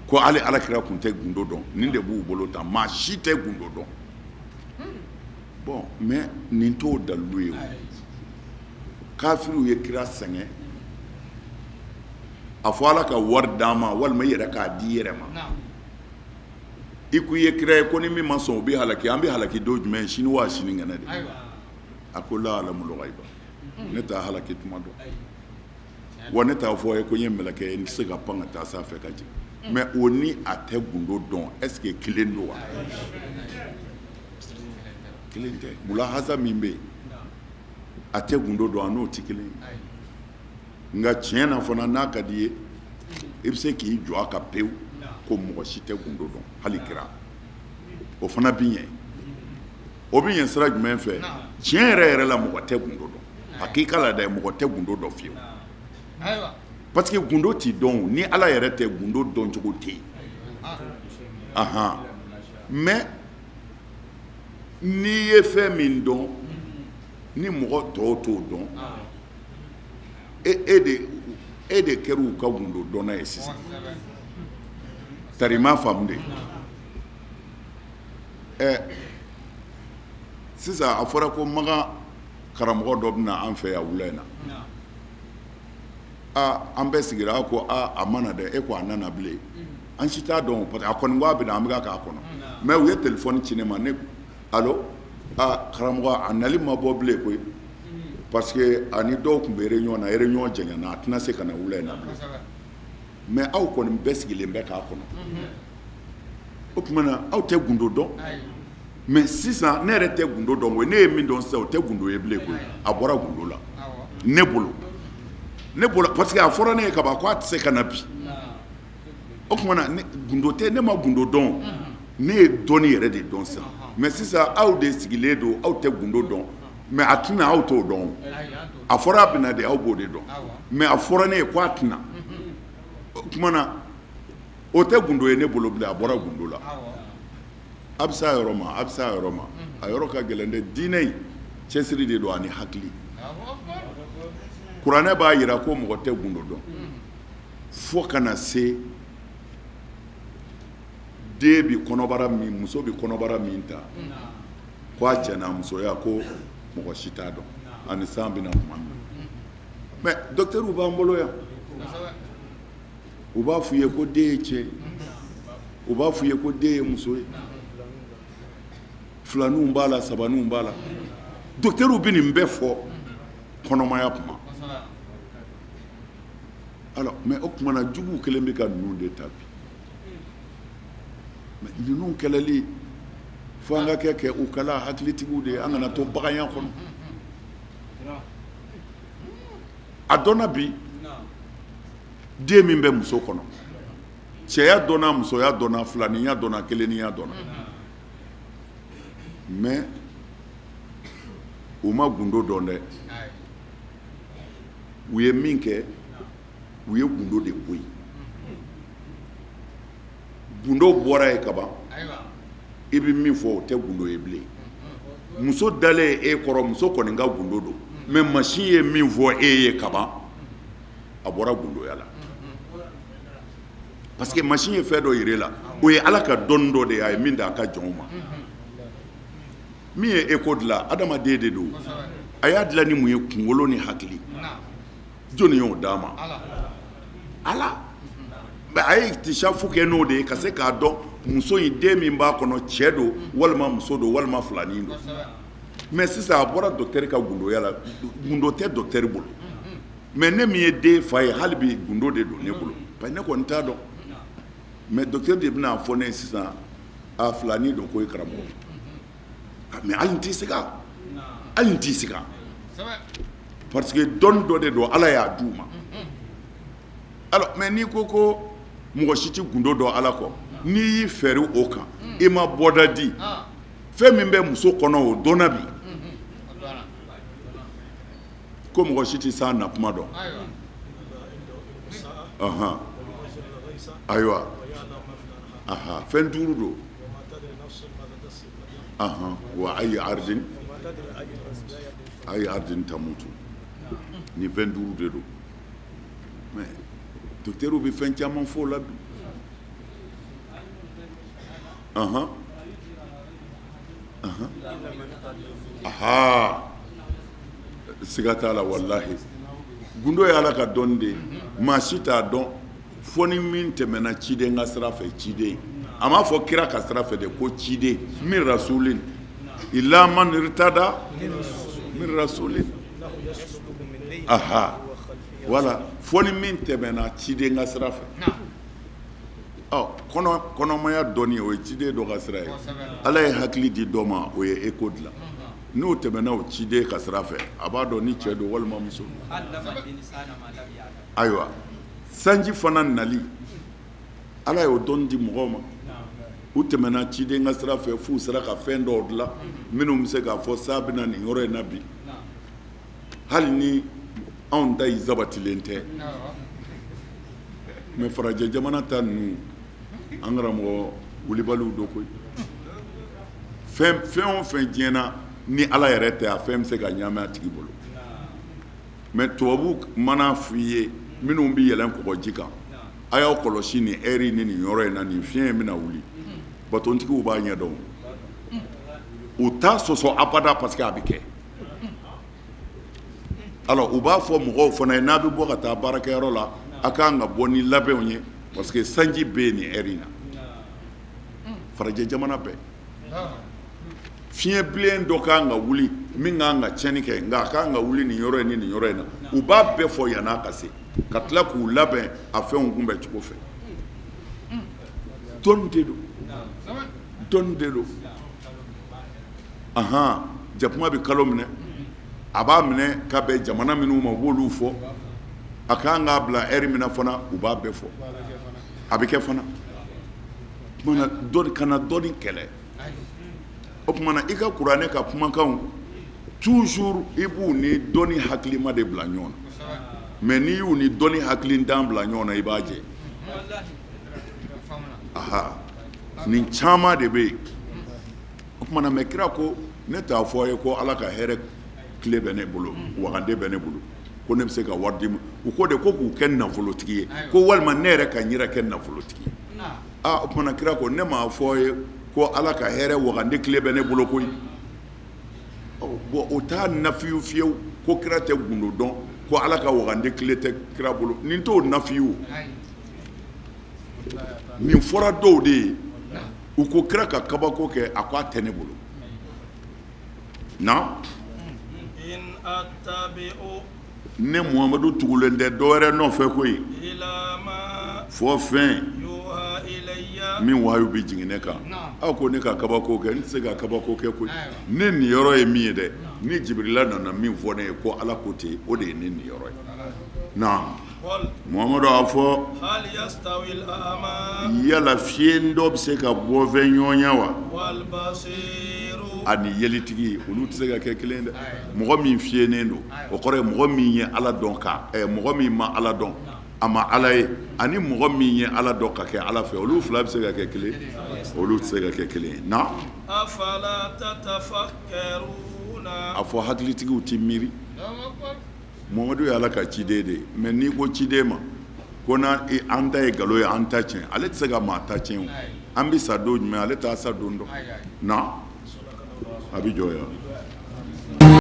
ko hali ala kira tun tɛ gundo dɔn nin de b'u bolo tan maa si tɛ gundo dɔn bon mais nin t'o dalilu ye kafiriw ye kira sɛgɛn a fɔ ala ka wari d'an ma walima i yɛrɛ k'a di i yɛrɛ ma i ko i ye kira ye ko ni min ma sɔn o bɛ halaki an bɛ halaki don jumɛn sini wa sinikɛnɛ de a ko la alamul ghaiba ne t'a halaki tuma dɔn wa ne t'a fɔ ye ko n ye mɛlɛkɛ ye n tɛ se ka pan ka taa sanfɛ ka jigin mais o ni a tɛ gundo dɔn est ce que kelen don wa kelen tɛ mulahaza min bɛ yen a tɛ gundo dɔn a n'o tɛ kelen ye nka tiɲɛ na fana n'a ka di ye i bɛ se k'i jɔ a kan pewu ko mɔgɔ si tɛ gundo dɔn hali kira o fana bɛ ɲɛ o bɛ ɲɛ sira jumɛn fɛ tiɲɛ yɛrɛ yɛrɛ la mɔgɔ tɛ gundo dɔn hakika la dɛ mɔgɔ tɛ gundo dɔn fiyewu parce que gundo tɛ dɔn ni ala yɛrɛ tɛ gundo dɔn cogo tɛ yen mais n'i ye fɛn min dɔn ni mɔgɔ tɔw t'o dɔn e de kɛra u ka gundo dɔnna ye sisan tari i m'a faamu de ɛ sisan a fɔra ko makan karamɔgɔ dɔ bɛ na an fɛ yan wula in na aa an bɛɛ sigira a ko aa a ma na dɛ e ko a nana bilen an si t'a dɔn parce que a kɔni ko a bɛ na an bɛ k'a kɔnɔ mais u ye téléphone ci ne ma ne allo aa karamɔgɔ a nali ma bɔ bilen koyi parce que ani dɔw tun bɛ réunion na réunion janyana a tɛna se ka na wula in na bilen mais aw kɔni bɛɛ sigilen bɛ k'a kɔnɔ o tuma na aw tɛ gundo dɔn mais sisan ne yɛrɛ tɛ gundo dɔn koyi ne ye min dɔn sisan o tɛ gundo ye bilen koyi a bɔra gundo la ne bolo ne bolo parce que a fɔra ne ye kaban ko a tɛ se ka na bi o tuma na gundo tɛ ne ma gundo dɔn ne ye dɔnni yɛrɛ de dɔn sisan mais sisan aw de sigilen don aw tɛ gundo dɔn mais a tɛna aw t'o dɔn a fɔra a bɛ na de aw b'o de dɔn mais a fɔra ne ye ko a tɛ na o tuma na o tɛ gundo ye ne bolo bilen a bɔra gundo la a bɛ se a yɔrɔ ma a bɛ se a yɔrɔ ma a yɔrɔ ka gɛlɛn dɛ diinɛ in cɛsiri de don ani hakili kuranɛ b'a jira ko mɔgɔ tɛ gundo dɔn fo ka na se den bɛ kɔnɔbara min muso bɛ kɔnɔbara min ta ko a cɛ n'a musoya ko mɔgɔ si t'a dɔn ani san bɛ na tuma min mais dɔkitɛriw b'an bolo yan u b'a f'u ye ko den ye cɛ ye. U b'a fɔ i ye ko den ye muso ye, filaninw b'a la, sabaninw b'a la. Docteurw bɛ nin bɛɛ fɔ kɔnɔmaya kuma. Alors, mais o tuma na juguw kɛlen bɛ ka ninnu de ta bi. Mais ninnu kɛlɛli fo an ka kɛ u kala hakilitigiw de ye, an kana to baganya kɔnɔ. A dɔnna bi, den min bɛ muso kɔnɔ, cɛya dɔnna, musoya dɔnna, filaninya dɔnna, kelenniya dɔnna, mais u ma gundo dɔn dɛ. U ye min kɛ, u ye gundo de bɔ yen. Gundo bɔra yen kaban, i bɛ min fɔ o tɛ gundo ye bilen. Muso dalen e kɔrɔ, muso kɔni ka gundo don, mais machine ye min fɔ e ye kaban, a bɔra gundoya la, parce que machine ye fɛn dɔ yira e la, o ye Ala ka dɔnni dɔ de ye, a ye min d'a ka jɔnw ma. Min ye écho dilan, adamaden de don. A y'a dilan ni mun ye? Kunkolo ni hakili. Jɔnni y'o d'a ma? Ala. Mais a ye iktishafu kɛ n'o de ye ka se k'a dɔn muso in, den min b'a kɔnɔ, cɛ don walima muso don walima filanin don. Mais sisan a bɔra docteur ka gundoya la, gundo tɛ docteur bolo. Mais ne min ye den fa ye, hali bi gundo de don ne bolo, parce que ne kɔni t'a dɔn. Mais docteur de bɛna fɔ ne ye sisan, a filanin don ko ye karamɔgɔ. Mais hali n t'i siga, hali n t'i siga, parce que dɔnni dɔ de don, Ala y'a d'u ma. Alors, mais n'i ko ko mɔgɔ si tɛ gundo dɔn Ala kɔ, n'i y'i fɛɛrɛ o kan, i ma bɔda di. Fɛn min bɛ muso kɔnɔ, o dɔnna bi ko mɔgɔ si tɛ san na kuma dɔn. Ayiwa, fɛn duuru don. Wa ayi ardin, ayi ardin tamutu, ni fɛn duuru de don. Mais docteur bɛ fɛn caman fɔ o la bi. Aha, siga t'a la, walahi gundo ye Ala ka dɔnni de ye, maa si t'a dɔn fo ni min tɛmɛna ciden ka sira fɛ. Ciden, a m'a fɔ kira ka sira fɛ de, ko ciden min rasulin illa man irtada min rasulin. Aha, voilà, fo ni min tɛmɛna ciden ka sira fɛ. Ɔ, kɔnɔmaya dɔnni, o ye ciden dɔ ka sira ye. Ala ye hakili di dɔ ma, o ye écho dilan. N'o tɛmɛna o ciden ka sira fɛ, a b'a dɔn ni cɛ don walima muso don. Ayiwa, sanji fana nali, Ala y'o dɔnni di mɔgɔw ma. U tɛmɛna ciden ka sira fɛ f'u sera ka fɛn dɔw dilan minnu bɛ se k'a fɔ san bɛna nin yɔrɔ in na bi, hali ni anw ta in sabatilen tɛ. Mais farajɛ jamana ta ninnu, an karamɔgɔ, wulibaliw don koyi. Fɛn o fɛn diɲɛ na ni Ala yɛrɛ tɛ, a fɛn bɛ se ka ɲaami a tigi bolo. Mais tubabu mana f'i ye, minnu bɛ yɛlɛn kɔgɔji kan, a y'aw kɔlɔsi nin ɛri ni nin yɔrɔ in na, nin fiɲɛ in bɛna wuli, batontigiw b'a ɲɛdɔn, u t'a sɔsɔ abada, parce que a bɛ kɛ. Alors, u b'a fɔ mɔgɔw fana ye, n'a bɛ bɔ ka taa baarakɛyɔrɔ la, a ka kan ka bɔ ni labɛnw ye, parce que sanji bɛ yen nin ɛri in na. Farajɛ jamana bɛɛ, fiɲɛ bilen dɔ ka kan ka wuli min ka kan ka tiɲɛni kɛ, nka a ka kan ka wuli nin yɔrɔ in ni nin yɔrɔ in na. U b'a bɛɛ fɔ yann'a ka se, ka tila k'u labɛn a fɛnw kunbɛn cogo fɛ. Dɔnni de don, dɔnni de don. Ahan, jakuma bɛ kalo minɛ, a b'a minɛ ka bɛn jamana minnu ma, u b'olu fɔ. A ka kan k'a bila ɛri min na fana, u b'a bɛɛ fɔ. A bɛ kɛ fana. Kana dɔnni kɛlɛ. O tuma na i ka kuranɛ ka kumakanw toujours i b'u ni dɔnni hakilima de bila ɲɔgɔn na. Mais n'i y'u ni dɔnni hakilintan bila ɲɔgɔn na, i b'a jɛ. Aha, nin caman de bɛ yen. O tuma na, mais kira ko ne t'a fɔ a ye ko Ala ka hɛrɛ tile bɛ ne bolo, wagande bɛ ne bolo, ko ne bɛ se ka wari di ma. U ko de ko k'u kɛ nafolotigi ye, ko walima ne yɛrɛ ka n yɛrɛ kɛ nafolotigi ye. Aa, o tuma na kira ko ne m'a fɔ a ye ko Ala ka hɛrɛ wagande tile bɛ ne bolo koyi. Bon, o t'a nafiyu fiyewu ko kira tɛ gundo dɔn, ko Ala ka wagande tile tɛ kira bolo. Nin t'o nafiyu. Nin fɔra dɔw de ye, u ko kira ka kabako kɛ, a ko a tɛ ne bolo. Na ne Muhamadu tugulen tɛ dɔwɛrɛ nɔfɛ koyi, fɔ fɛn min wahayu bɛ jigin ne kan. Aw ko ne ka kabako kɛ, n tɛ se ka kabako kɛ koyi. Ne niyɔrɔ ye min ye dɛ, ni Jibirila nana min fɔ ne ye ko Ala ko ten, o de ye ne niyɔrɔ ye. Na Muhamadu, a fɔ, yala fiyentɔ bɛ se ka bɔfɛn ɲɔgɔn wa ani yelitigi? Olu tɛ se ka kɛ kelen dɛ. Mɔgɔ min fiyennen don, o kɔrɔ ye mɔgɔ min ye Ala dɔn ka mɔgɔ min ma Ala dɔn, a ma Ala ye, ani mɔgɔ min ye Ala dɔn ka kɛ Ala fɛ, olu fila bɛ se ka kɛ kelen? Olu tɛ se ka kɛ kelen ye. Na a fɔ, hakilitigiw tɛ miiri? Mamadu ye Ala ka ciden de ye, mais n'i ko ciden ma ko an ta ye nkalon ye, an ta tiɲɛ, ale tɛ se ka maa ta tiɲɛ. An bɛ sa don jumɛn? Ale t'a sa don dɔn. Na a bɛ jɔ yan.